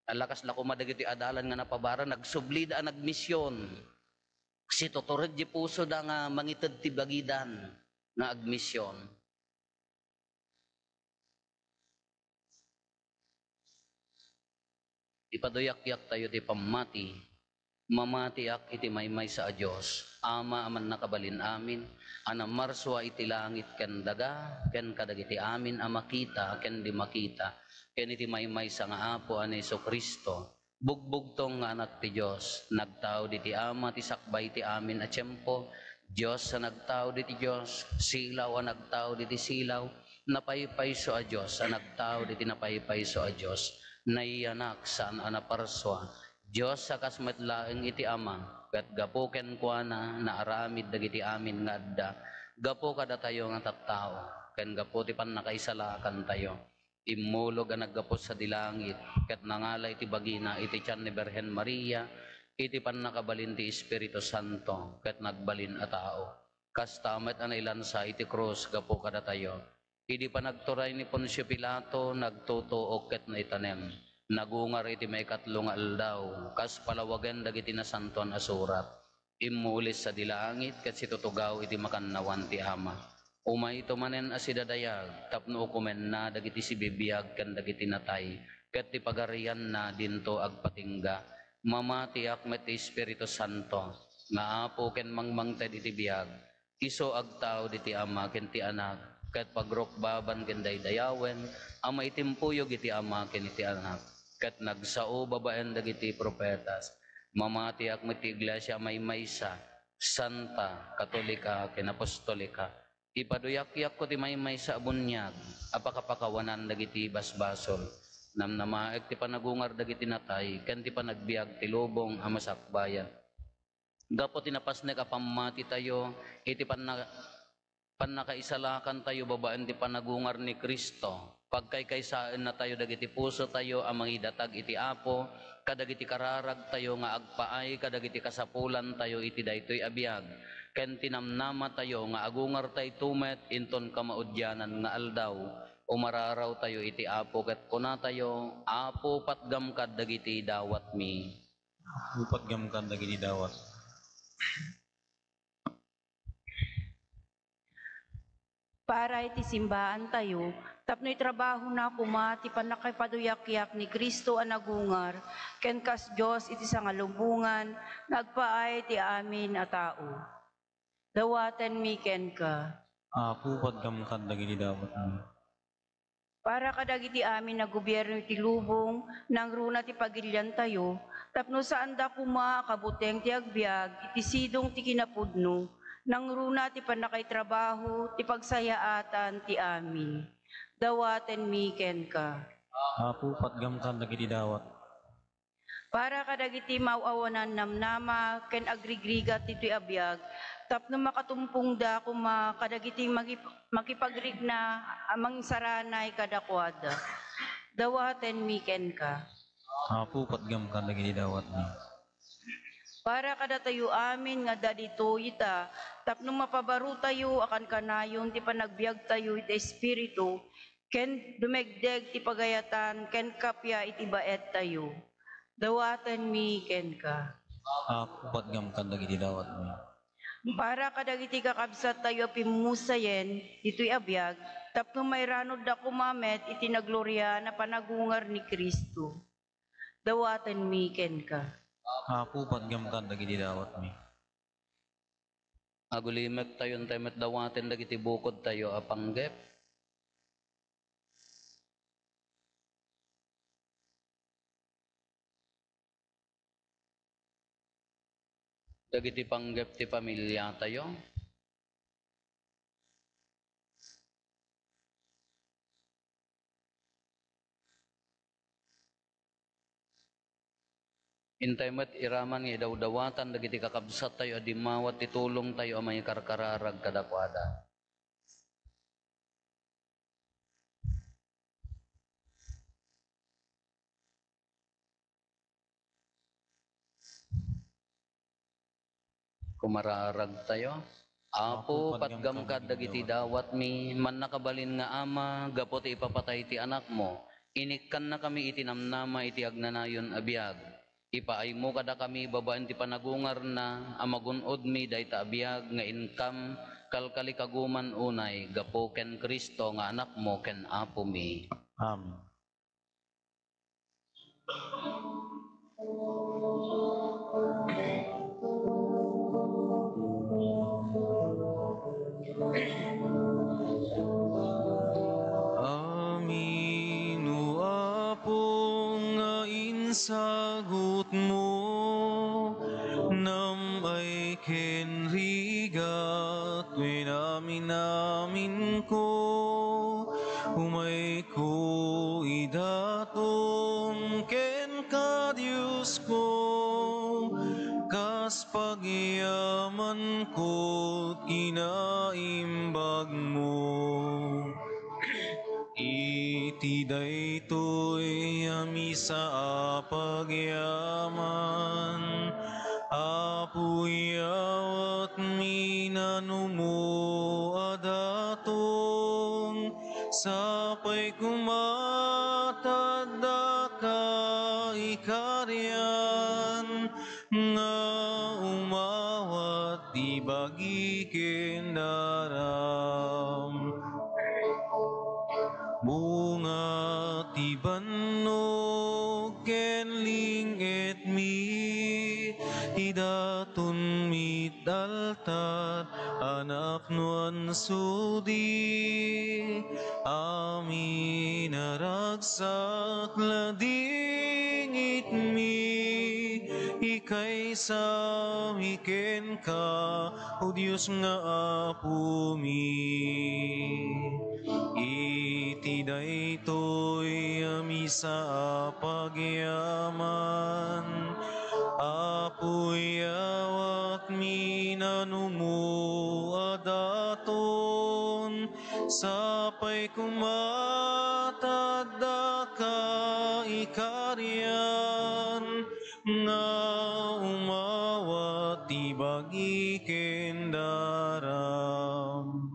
Ala, kasla koma dagiti adalan nga napabara, nagsublida a nagmision. Situtured diay pusoda nga mangited ti bagidan nga agmision. Ipaduyakyak tayo ti pammati. Mamatiak iti maymaysa a Dios, Ama a mannakabalin amin, a namarsua iti langit ken daga, ken kadagiti amin a makita ken di makita, ken iti maymaysa nga Apo a ni Jesu-Cristo, bugbugtong nga Anak ti Dios, nagtaud iti Ama ti sakbay ti amin a tiempo, Dios a nagtaud iti Dios, silaw a nagtaud iti silaw, napaypayso a Dios a nagtaud iti napaypayso a Dios, nayanak saan a naparsua, Dios a kas met laeng iti Ama, ket gapu kenkuana naaramid dagiti amin nga adda, gapu kadatayo nga tattao, ken gapu ti pannakaisalakantayo. Immulog a naggapu sadi langit, ket nangala iti bagina iti tian ni Birhen Maria, iti pannakabalin ti Espiritu Santo, ket nagbalin a tao. Kasta met a nailansa iti krus gapu kadatayo. Idi panagturay ni Poncio Pilato, nagtutuok ket naitanem. Nagungar iti maikatlo nga aldaw, kas palawagen dagiti Nasantoan a Surat. Immulis sadi langit ket situtugaw iti makannawan ti Ama. Umayto manen a sidadayag tapno ukomenna dagiti sibibiag ken dagiti natay, ket ti pagarianna dinto agpatingga. Mamatiak met ti Espiritu Santo, nga Apo ken mangmangted iti biag. Isu agtaud iti Ama ken ti Anak, ket pagrukbaban ken daydayawen a maitimpuyog iti Ama ken iti Anak, ket nagsao babaen dagiti profetas. Mamatiak met ti iglesia a maymaysa, santa, katolika, ken apostolika. Ipaduyakyakko ti maymaysa a buniag a pakapakawanan dagiti basbasol. Namnamaek ti panagungar dagiti natay ken ti panagbiag ti lubong a masakbayan. Gapu ti napasnek a pammatitayo iti panna-, pannakaisalakantayo babaen ti panagungar ni Cristo, pagkaykaysaennatayo dagiti pusotayo a mangidatag iti Apo kadagiti kararagtayo nga agpaay kadagiti kasapulantayo iti daytoy a biag, ken ti namnamatayo nga agungartayto met inton kamaudianan nga aldaw, umararawtayo iti Apo ket kunatayo, Apo, patgam kad dagiti dawatmi. Patgam kad dagiti dawat. Para iti simbaantayo, tapno itrabahona koma ti pannakapaduyakyak ni Cristo a nagungar, ken kas Dios iti sangalubongan, nga agpaay ti amin a tao. Dawatenmi kenka. Apo, patgam kad dagiti dawatmi. Para kadagiti amin a gobierno iti lubong, nangruna ti pagiliantayo, tapno saanda koma a kabuteng ti agbiag iti sidong ti kinapudno, nangruna ti pannakaitrabaho ti pagsayaatan ti amin. Dawatenmi kenka. Apo, patgam kad dagiti dawat. Para kadagiti maaw-awanan namnama ken agrigrigat ditoy a biag, tapno makatumpongda koma kadagiti magi-, makipagrikna a mangsaranay kadakuada. Dawatenmi kenka. Apo, patgam kad dagiti dawatmi. Para kadatayo amin nga adda ditoy ita, tapno mapabarotayo a kankanayon ti panagbiagtayo iti Espiritu, ken dumegdeg ti pagayatan ken kappia iti baettayo. Dawatenmi kenka. Apo, patgam kad dagiti dawatmi. Para kadagiti kakabsattayo a pimmusayen ditoy a biag, tapno mairanudda koma met iti nagloriaan a panagungar ni Cristo. Dawatenmi kenka. Apo, patgam kad dagiti dawatmi. Agulimektayo intay met dawaten dagiti bukodtayo a panggep. Dagiti panggep ti pamiliatayo. Intay met iraman nga idawdawatan dagiti kakabsattayo a dimmawat ti tulongtayo a mangikarkararag kadakuada. Kumararagtayo. Apo, patgam kad dagiti dawatmi, mannakabalin nga Ama, gapu ti ipapatay ti Anakmo, inikkannakami iti namnama iti agnanayon a biag. Ipaaymo kadakami babaen ti panagungarna a magun-odmi dayta a biag nga inkam, kalkalikaguman unay gapu ken Cristo nga Anakmo ken Apomi. Amen. Amin, O Apo, nga insagutmo, nam-ay ken rigat, wen amin-aminko, umayko idaton kenka, Diosko, kas pagyamanko kinaimbagmo. Iti daytoy a misa a pagyaman, Apo, iyawatmi nanumo a daton, sapay koma ta addaka ikarian, nga umaw aram. Bunga ti bannog ken ling-etmi, ti datonmi altar, anak no ansudi, amin a ragsak ladingitmi, ikaysami kenka, O Dios nga Apomi. Iti daytoy a misa a pagyaman, Apo, iyawatmi nanumo a daton, sapay koma ta addaka ikarian, nga umawat ti bagi ken daram.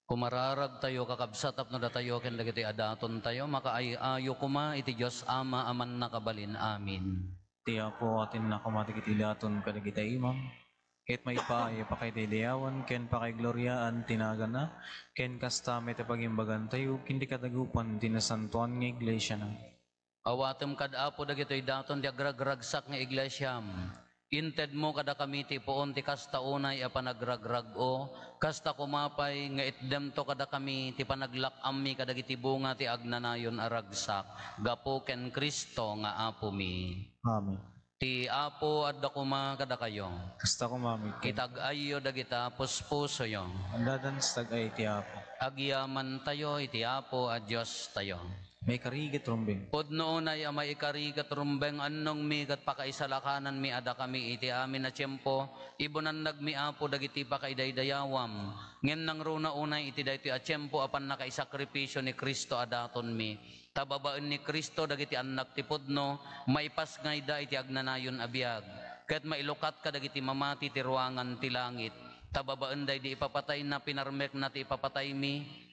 Kumararagtayo, kakabsat, tapno datayo ken dagitoy a datontayo, makaay-ayo koma iti Dios Ama a Mannakabalin. Amen. Ti Apo, atenna koma dagiti daton kadagiti imam, ket maipaay a pakaidaydayawan ken pakaigloriaan ti naganna, ken kasta met a pagimbagantayo ken ti kadagupan ti nasantoan nga iglesiana. Awatem kad, Apo, dagitoy daton ti agragragsak nga iglesiam. Intedmo kadakami ti puon ti kasta unay a panagragrag-o, kasta koma pay nga itdemto kadakami ti panaglak-ammi kadagiti bunga ti agnanayon a ragsak, gapu ken Cristo nga Apomi. Amen. Ti Apo adda koma kadakayo. Kasta koma met. Itag-ayyo dagita puspusoyo. Addadan ti tag-ay ti Apo. Agyamantayo iti Apo a Diostayo. Maikari ket rumbeng. Pudno unay a maikari ket rumbeng, annongmi ket pakaisalakananmi a dakami iti amin a tiempo, ibunannagmi, Apo, dagiti pakaidaydayawam, ngem nangruna unay iti daytoy a tiempo a pannakaisakripisio ni Cristo a datonmi. Ta babaen ni Cristo dagiti annak ti pudno, maipasngayda iti agnanayon a biag, ket mailukat kadagiti mamati ti ruangan ti langit. Ta babaen daydi ipapatayna, pinarmekna ti ipapataymi,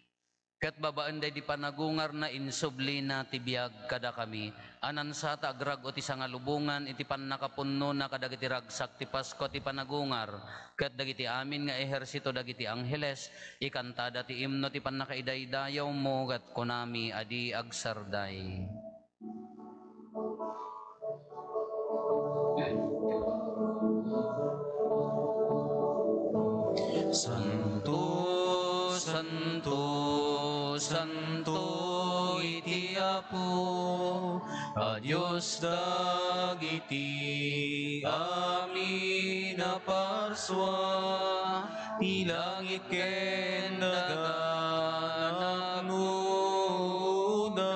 ket babaen daydi panagungarna, insublina ti biag kadakami. A nansata agrag-o ti sangalubongan iti pannakapunnona kadagiti ragsak ti Pasko ti panagungar, ket dagiti amin nga ehersito dagiti angheles, ikantada ti imno ti pannakaidaydayawmo, ket kunami a di agsarday. Santo, santo, santo iti Apo a Dios dagiti amin a parsua, ti langit ken daga nagnuda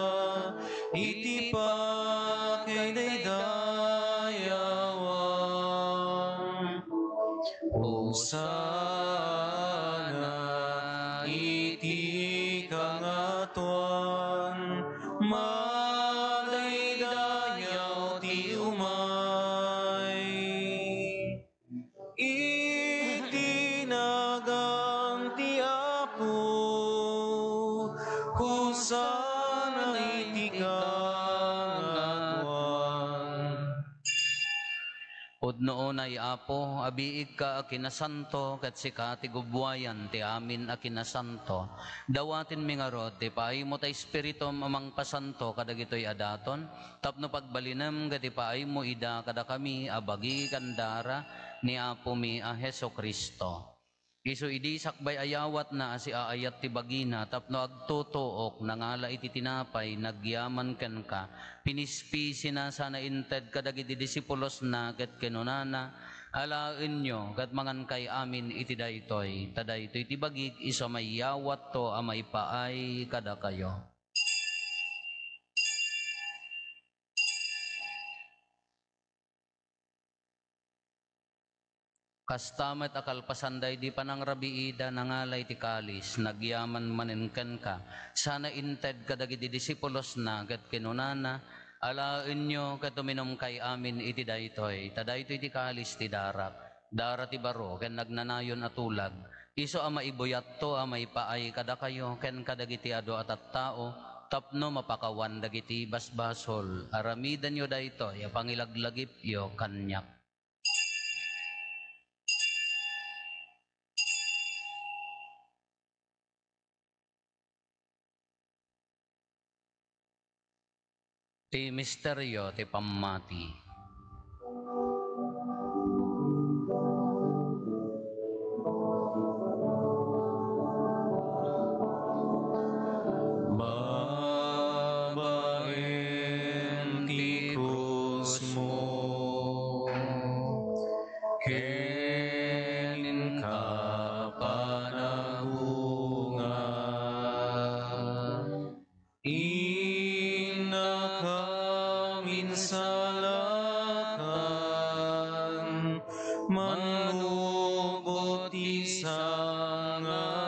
iti pakaidaydayawan. Hosanna iti kangatoan, madaydayaw ti umay iti nagan ti Apo, Hosanna iti kangatoan. Pudno unay, Apo, a biigka a kinasanto, ket sika ti gubbuayan ti amin a kinasanto. Dawatenmi ngarud ti paaymo ta Espiritum a mangpasanto kadagitoy a daton, tapno pagbalinem ket ipaaymo ida kadakami a bagi ken dara ni Apomi a Jesu-Cristo. Isu idi sakbay a yawatna a siaayat ti bagina tapno agtutuok, nangala iti tinapay, nagyaman kenka, pinispisina sana inted kadagiti disipulosna ket kinunana, "Alaenyo ket mangankay amin iti daytoy, ta daytoy ti bagik isu a maiyawatto a maipaay kadakayo." Kasta met a kalpasan daydi panangrabiida, nangala iti kalis, nagyaman manen kenka, sana inted kadagiti disipulosna, ket kinunana, "Alaenyo ket uminumkay amin iti daytoy, ta daytoy ti kalis ti darak, dara ti baro ken nagnanayon a tulag, Isu a maibuyatto a maipaay kadakayo ken kadagiti adu a tattao tapno mapakawan dagiti basbasol. Aramidenyo daytoy a pangilaglagipyo kaniak. Ti misterio ti pammati. Babaen ti krusmo ken kapanagungan, innakam insalakan, manlubot ti sangalubongan.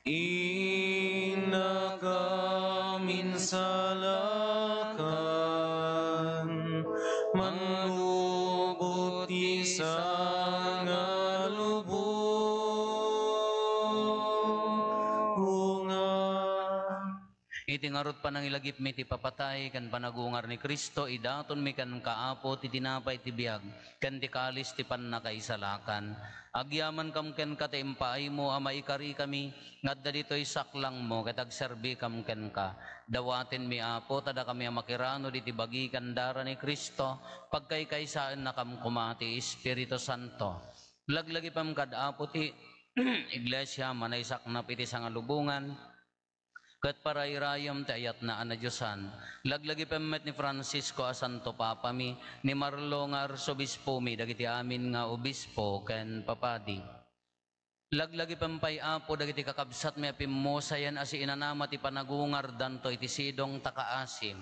Innakam insalakan, manlubot ti sangalubongan. Iti ngarud panangilagipmi ti papatay ken panagungar ni Cristo, idatonmi kenka, Apo, ti tinapay ti biag ken ti kalis ti pannakaisalakan. Agyamankam kenka ta impaaymo a maikarikami nga adda ditoy saklangmo ket agserbikam kenka. Dawatenmi, Apo, ta dakami a makiranod iti bagi ken dara ni Cristo, pagkaykaysaennakam koma ti Espiritu Santo. Laglagipem kad Apo ti Iglesia, manaysaknap iti sangalubongan, ket parairayem ti ayatna a nadiosan. Laglagipem met ni Francisco a Santo Papami, ni Marlo nga Arsobispomi, dagiti amin nga obispo ken papadi. Laglagipem pay, Apo, dagiti kakabsatmi a pimmusayen a siinanama ti panagungardanto iti sidong ta kaasim.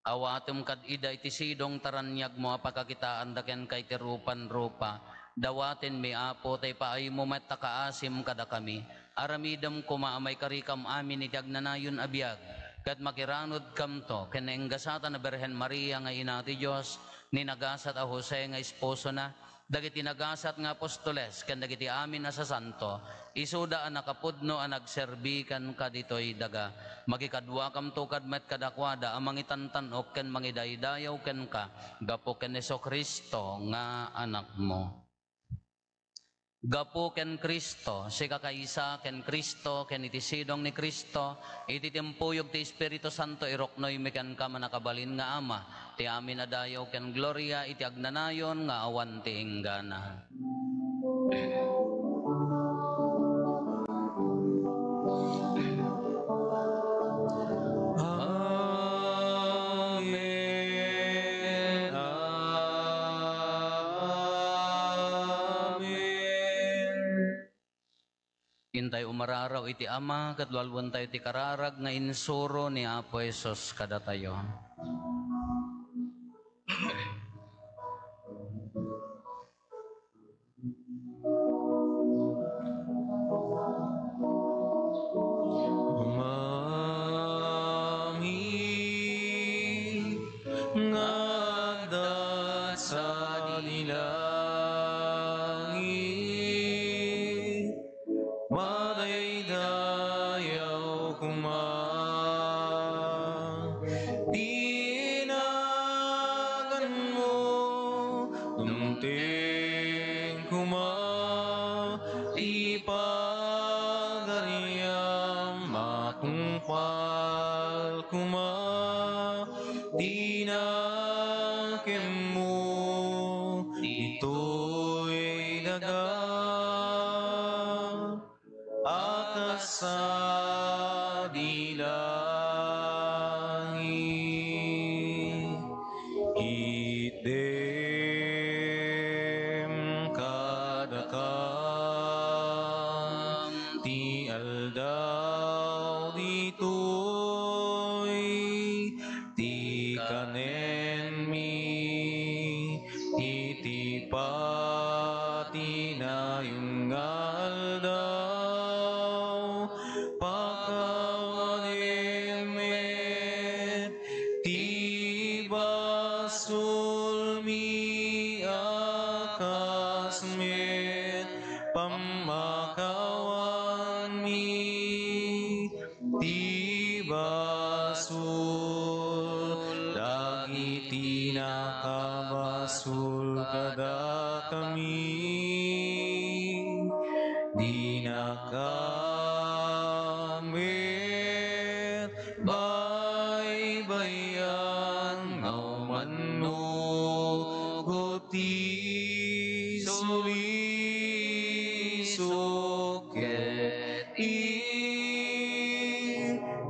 Awatem kad ida iti sidong ta raniagmo a pakakitaanda kenka iti rupan-rupa. Dawatenmi, Apo, ta ipaaymo met ta kaasim kadakami. Aramidem koma a maikarikam amin iti agnanayon a biag, ket makiranudkamto ken nainggasatan a Birhen Maria nga Ina ti Dios, ni nagasat a Jose nga esposona, dagiti nagasat nga apostoles ken dagiti amin a sasanto, isuda a nakapudno a nagserbi kenka ditoy daga. Makikaduakamto kad met kadakuada a mangitantan-ok ken mangidaydayaw kenka gapu ken Jesu-Cristo nga Anakmo. Gapu ken Cristo, sikakaysa ken Cristo, ken iti sidong ni Cristo, iti timpuyog ti Espiritu Santo, iruknoymi kenka, mannakabalin nga Ama, ti amin a dayaw ken gloria iti agnanayon nga awan ti inggana. Amen. Amen. Intay umararaw iti Ama, ket lualuentayo ti kararag nga insuro ni Apo Jesus kadatayo. Amin. Nga adda sadi langit, madaydayaw koma ti naganmo, dumteng koma ti pagariam, matungpal koma ti nakemmo ditoy daga a kas sadi langit. Itdem kadakam ti aldaw ditoy ti kanenmi iti patinayon nga aldaw. Pakawanem met ti basolmi a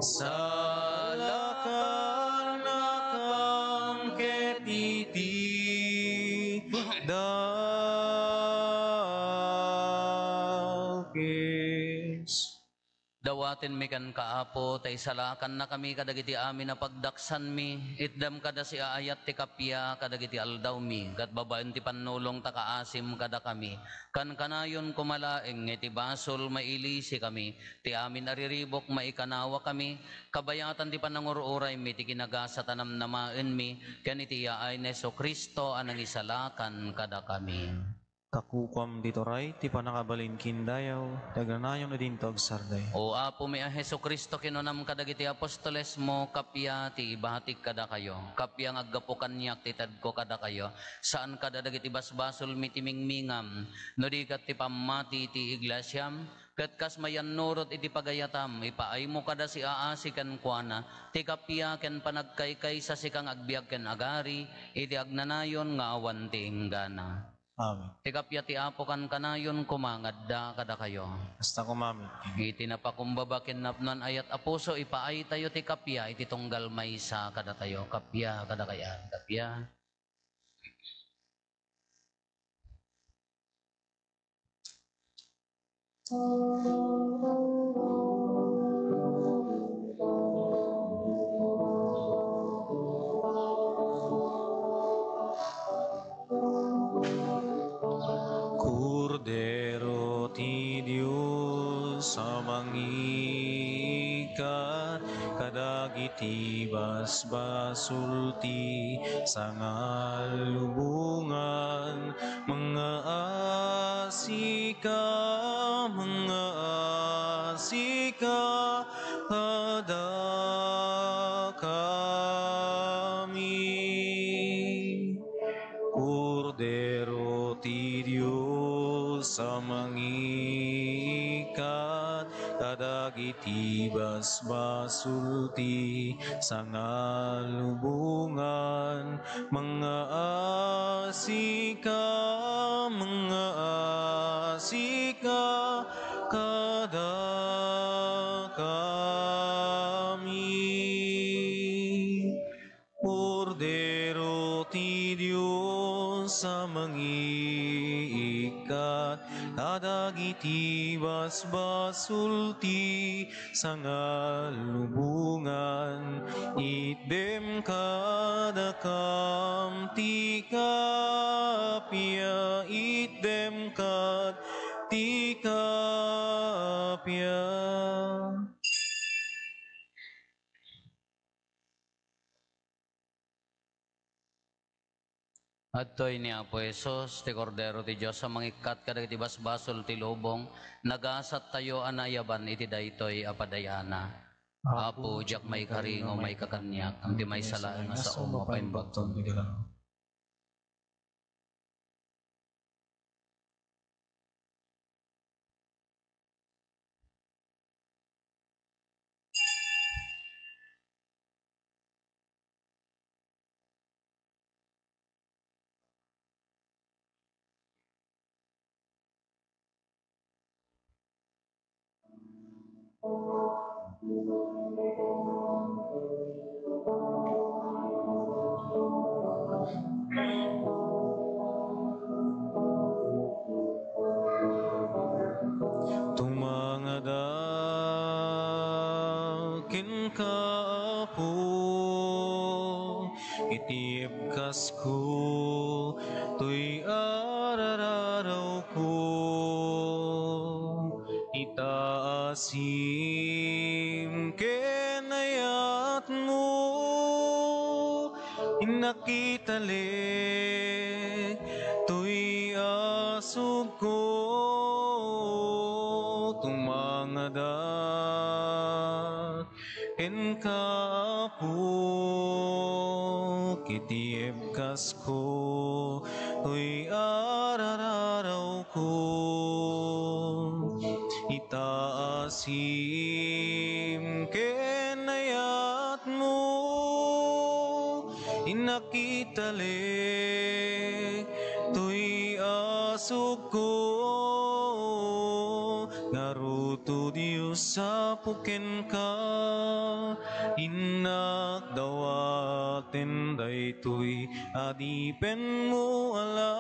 Salakannakam ket iti dakes. Dawatenmi kenka, Apo, ta isalakannakami kadagiti amin a pagdaksanmi. Itdem kada siaayat ti kappia kadagiti aldawmi, ket babaen ti pannulong ta kaasim kadakami. Kankanayon koma laeng nga iti basol mailisikami, ti amin a riribuk maikanawakami, kabayatan ti panangur-uraymi ti kinagasat a namnamaenmi, ken iti yaay ni Jesu-Cristo a nangisalakan kadakami. Kakukuam ditoy ti pannakabalin ken dayaw, ti agnanayon a dinto agsardeng. O Apomi a Jesu-Cristo, kinunam kadagiti apostolesmo, kappia ti ibatik kadakayo, kappia nga aggapu kaniak ti tedko kadakayo, saan kadagiti basbasolmi ti mingmingam, no di ket ti pammati ti iglesiam, ket kas mayannurot iti pagayatam, ipaaymo kada siaasi kenkuana, ti kappia ken panagkaykaysa sika nga agbiag ken agari, iti agnanayon nga awan ti inggana. Amen. Ti kappia ti Apo kankanayon koma nga adda kadakayo. Kasta koma met. Iti napakumbaba ken napnoan a yat a puso, ipaaytayo ti kappia iti tunggal maysa kadatayo. Kappia kadakayo. Kappia. Kordero ti Dios a mangiikkat kadagiti basbasol ti sangalubongan, mangaasika, mangaasika kadakami. Kordero ti Dios a mangiikkat kadagiti basbasol ti sangalubongan, mangaasika, mangaasika kadakami. Kordero ti Dios a mangiikkat kadagiti basbasol ti sangalubongan, itdem kadakam ti kappia, itdem kad ti kappia. Adtoy ni Apo Jesus, ti Kordero ti Dios a mangikkat kadagiti basbasol ti lubong, nagasattayo a naayaban iti daytoy a padayana. Apo, diak maikari nga umayka kaniak, ngem ti maysa laeng a sao mapaimbagton ti dalan. Tumangadak kenka, Apo, iti ebkasko, toy arararawko. Itaasim ken ayatmo, innak italik toy asugko. Tumangadak kenka, Apo, iti ebkasko, toy arararawko. Itaasim ken ayatmo, innak italik toy asugko. Ngarud, O Dios, Sapo kenka, innak dawaten daytoy adipenmo ala,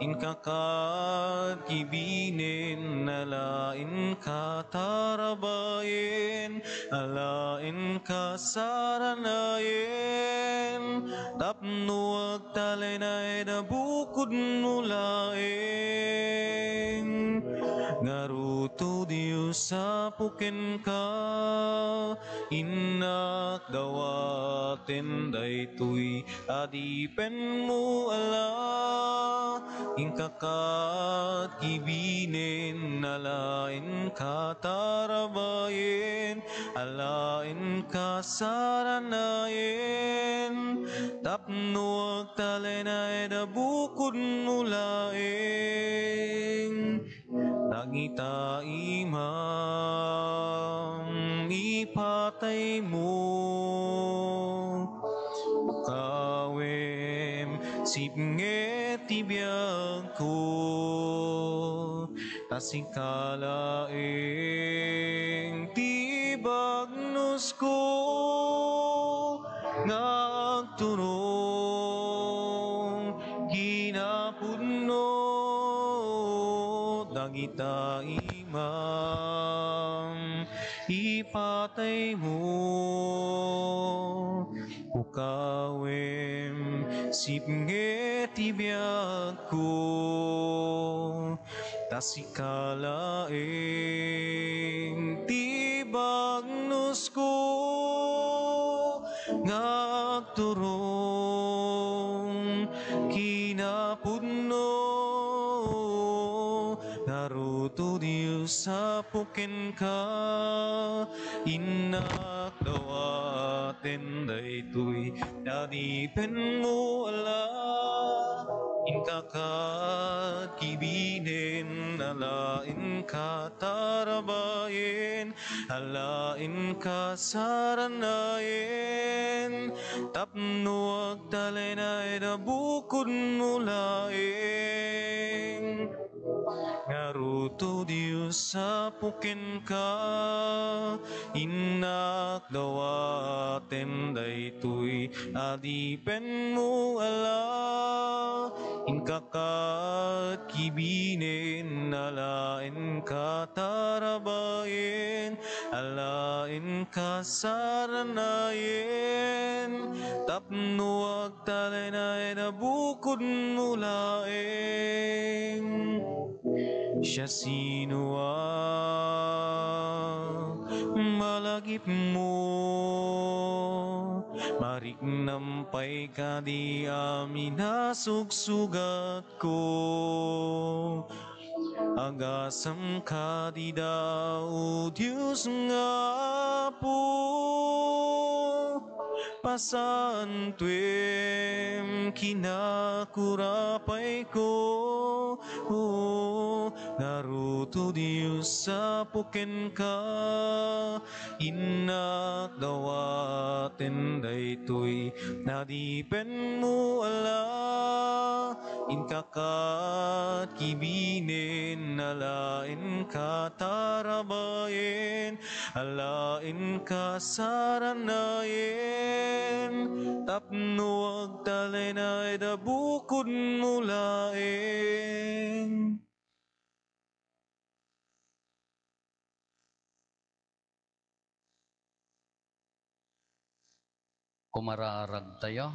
inka kad kibinen ala, inka tarabayen ala, inka saranayen, tapno agtalinaed a bukodmo laeng. Ngarud, O Dios, sapo kenka, innak dawaten daytoy adipenmo ala, inka kad kibinen ala, inka tarabayen ala, inka saranayen, tapno agtalinaed a bukodmo laeng. Dagita imam, ipataymo, kawem, sipnget ti biagko, ta sika laeng ti bagnosko nga agturong kinapudno. Dagita imam, ipataymo, ukawem, sipnget ti biagko, ta sika laeng ti bagnosko nga agturong kinapudno. Ngarud, O Dios, sapo kenka, innak dawaten daytoy adipenmo ala, inka kad kibinen ala, inka tarabayen ala, inka saranayen, tapno agtalinaed a bukodmo laeng. Ngarud, O Dios, sapo kenka, innak dawaten daytoy adipenmo ala, inka kad kibinen ala, inka tarabayen ala, inka saranayen, tapno agtalinaed a bukodmo laeng. Siasinoak malagipmo, mariknam pay kadi a minasugsugatko. Agasam kadi da, O Dios nga Apo, pasantuem, kinakurapayko. O, ngarud, O Dios, sapo kenka, innak dawaten daytoy adipenmo ala, inka kad kibinen ala, inka tarabayen ala, inka saranayen, tapno agtalinaed a bukodmo laeng. Kumaraaragtayo.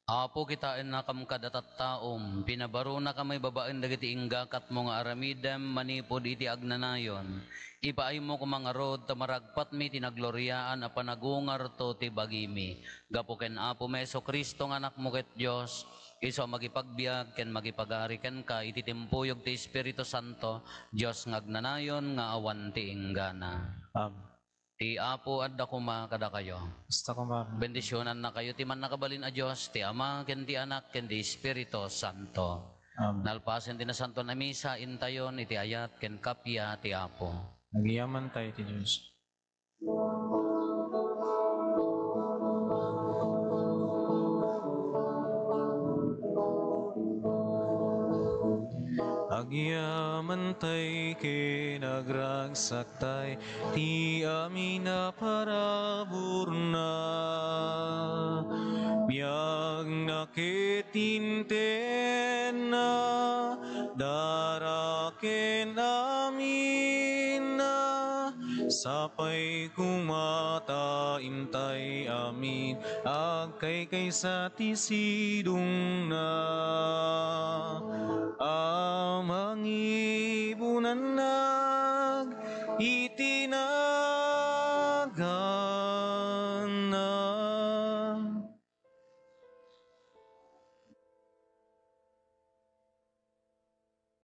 Apo, kitaennakam kada tattaom, pinabarunakami babaen dagiti inggakatmo nga aramidem manipud iti agnanayon. Ipaaymo koma ngarud ta maragpatmi ti nagloriaan a panagungarto ti bagimi. Gapu ken Apomi Jesu-Cristo nga Anakmo ket Dios, isu a mangipagbiag ken mangipagari kenka iti timpuyog ti Espiritu Santo, Dios nga agnanayon nga awan ti inggana. Amen. Ti Apo adda koma kadakayo. Kasta koma. Bendisionannakayo ti Mannakabalin a Dios, ti Ama, ken ti Anak, ken ti Espiritu Santo. Amen. Nalpasen ti Nasantoan a Misa, intayon iti ayat ken kappia ti Apo. Agyamankami iti Dios. Agyamankay ken agragsakay ti amin a paraburna. Biagna ket intenna, dara ken aminna, sapay koma ta intay amin agkaykaysa ti sidongna. A mangibunannag iti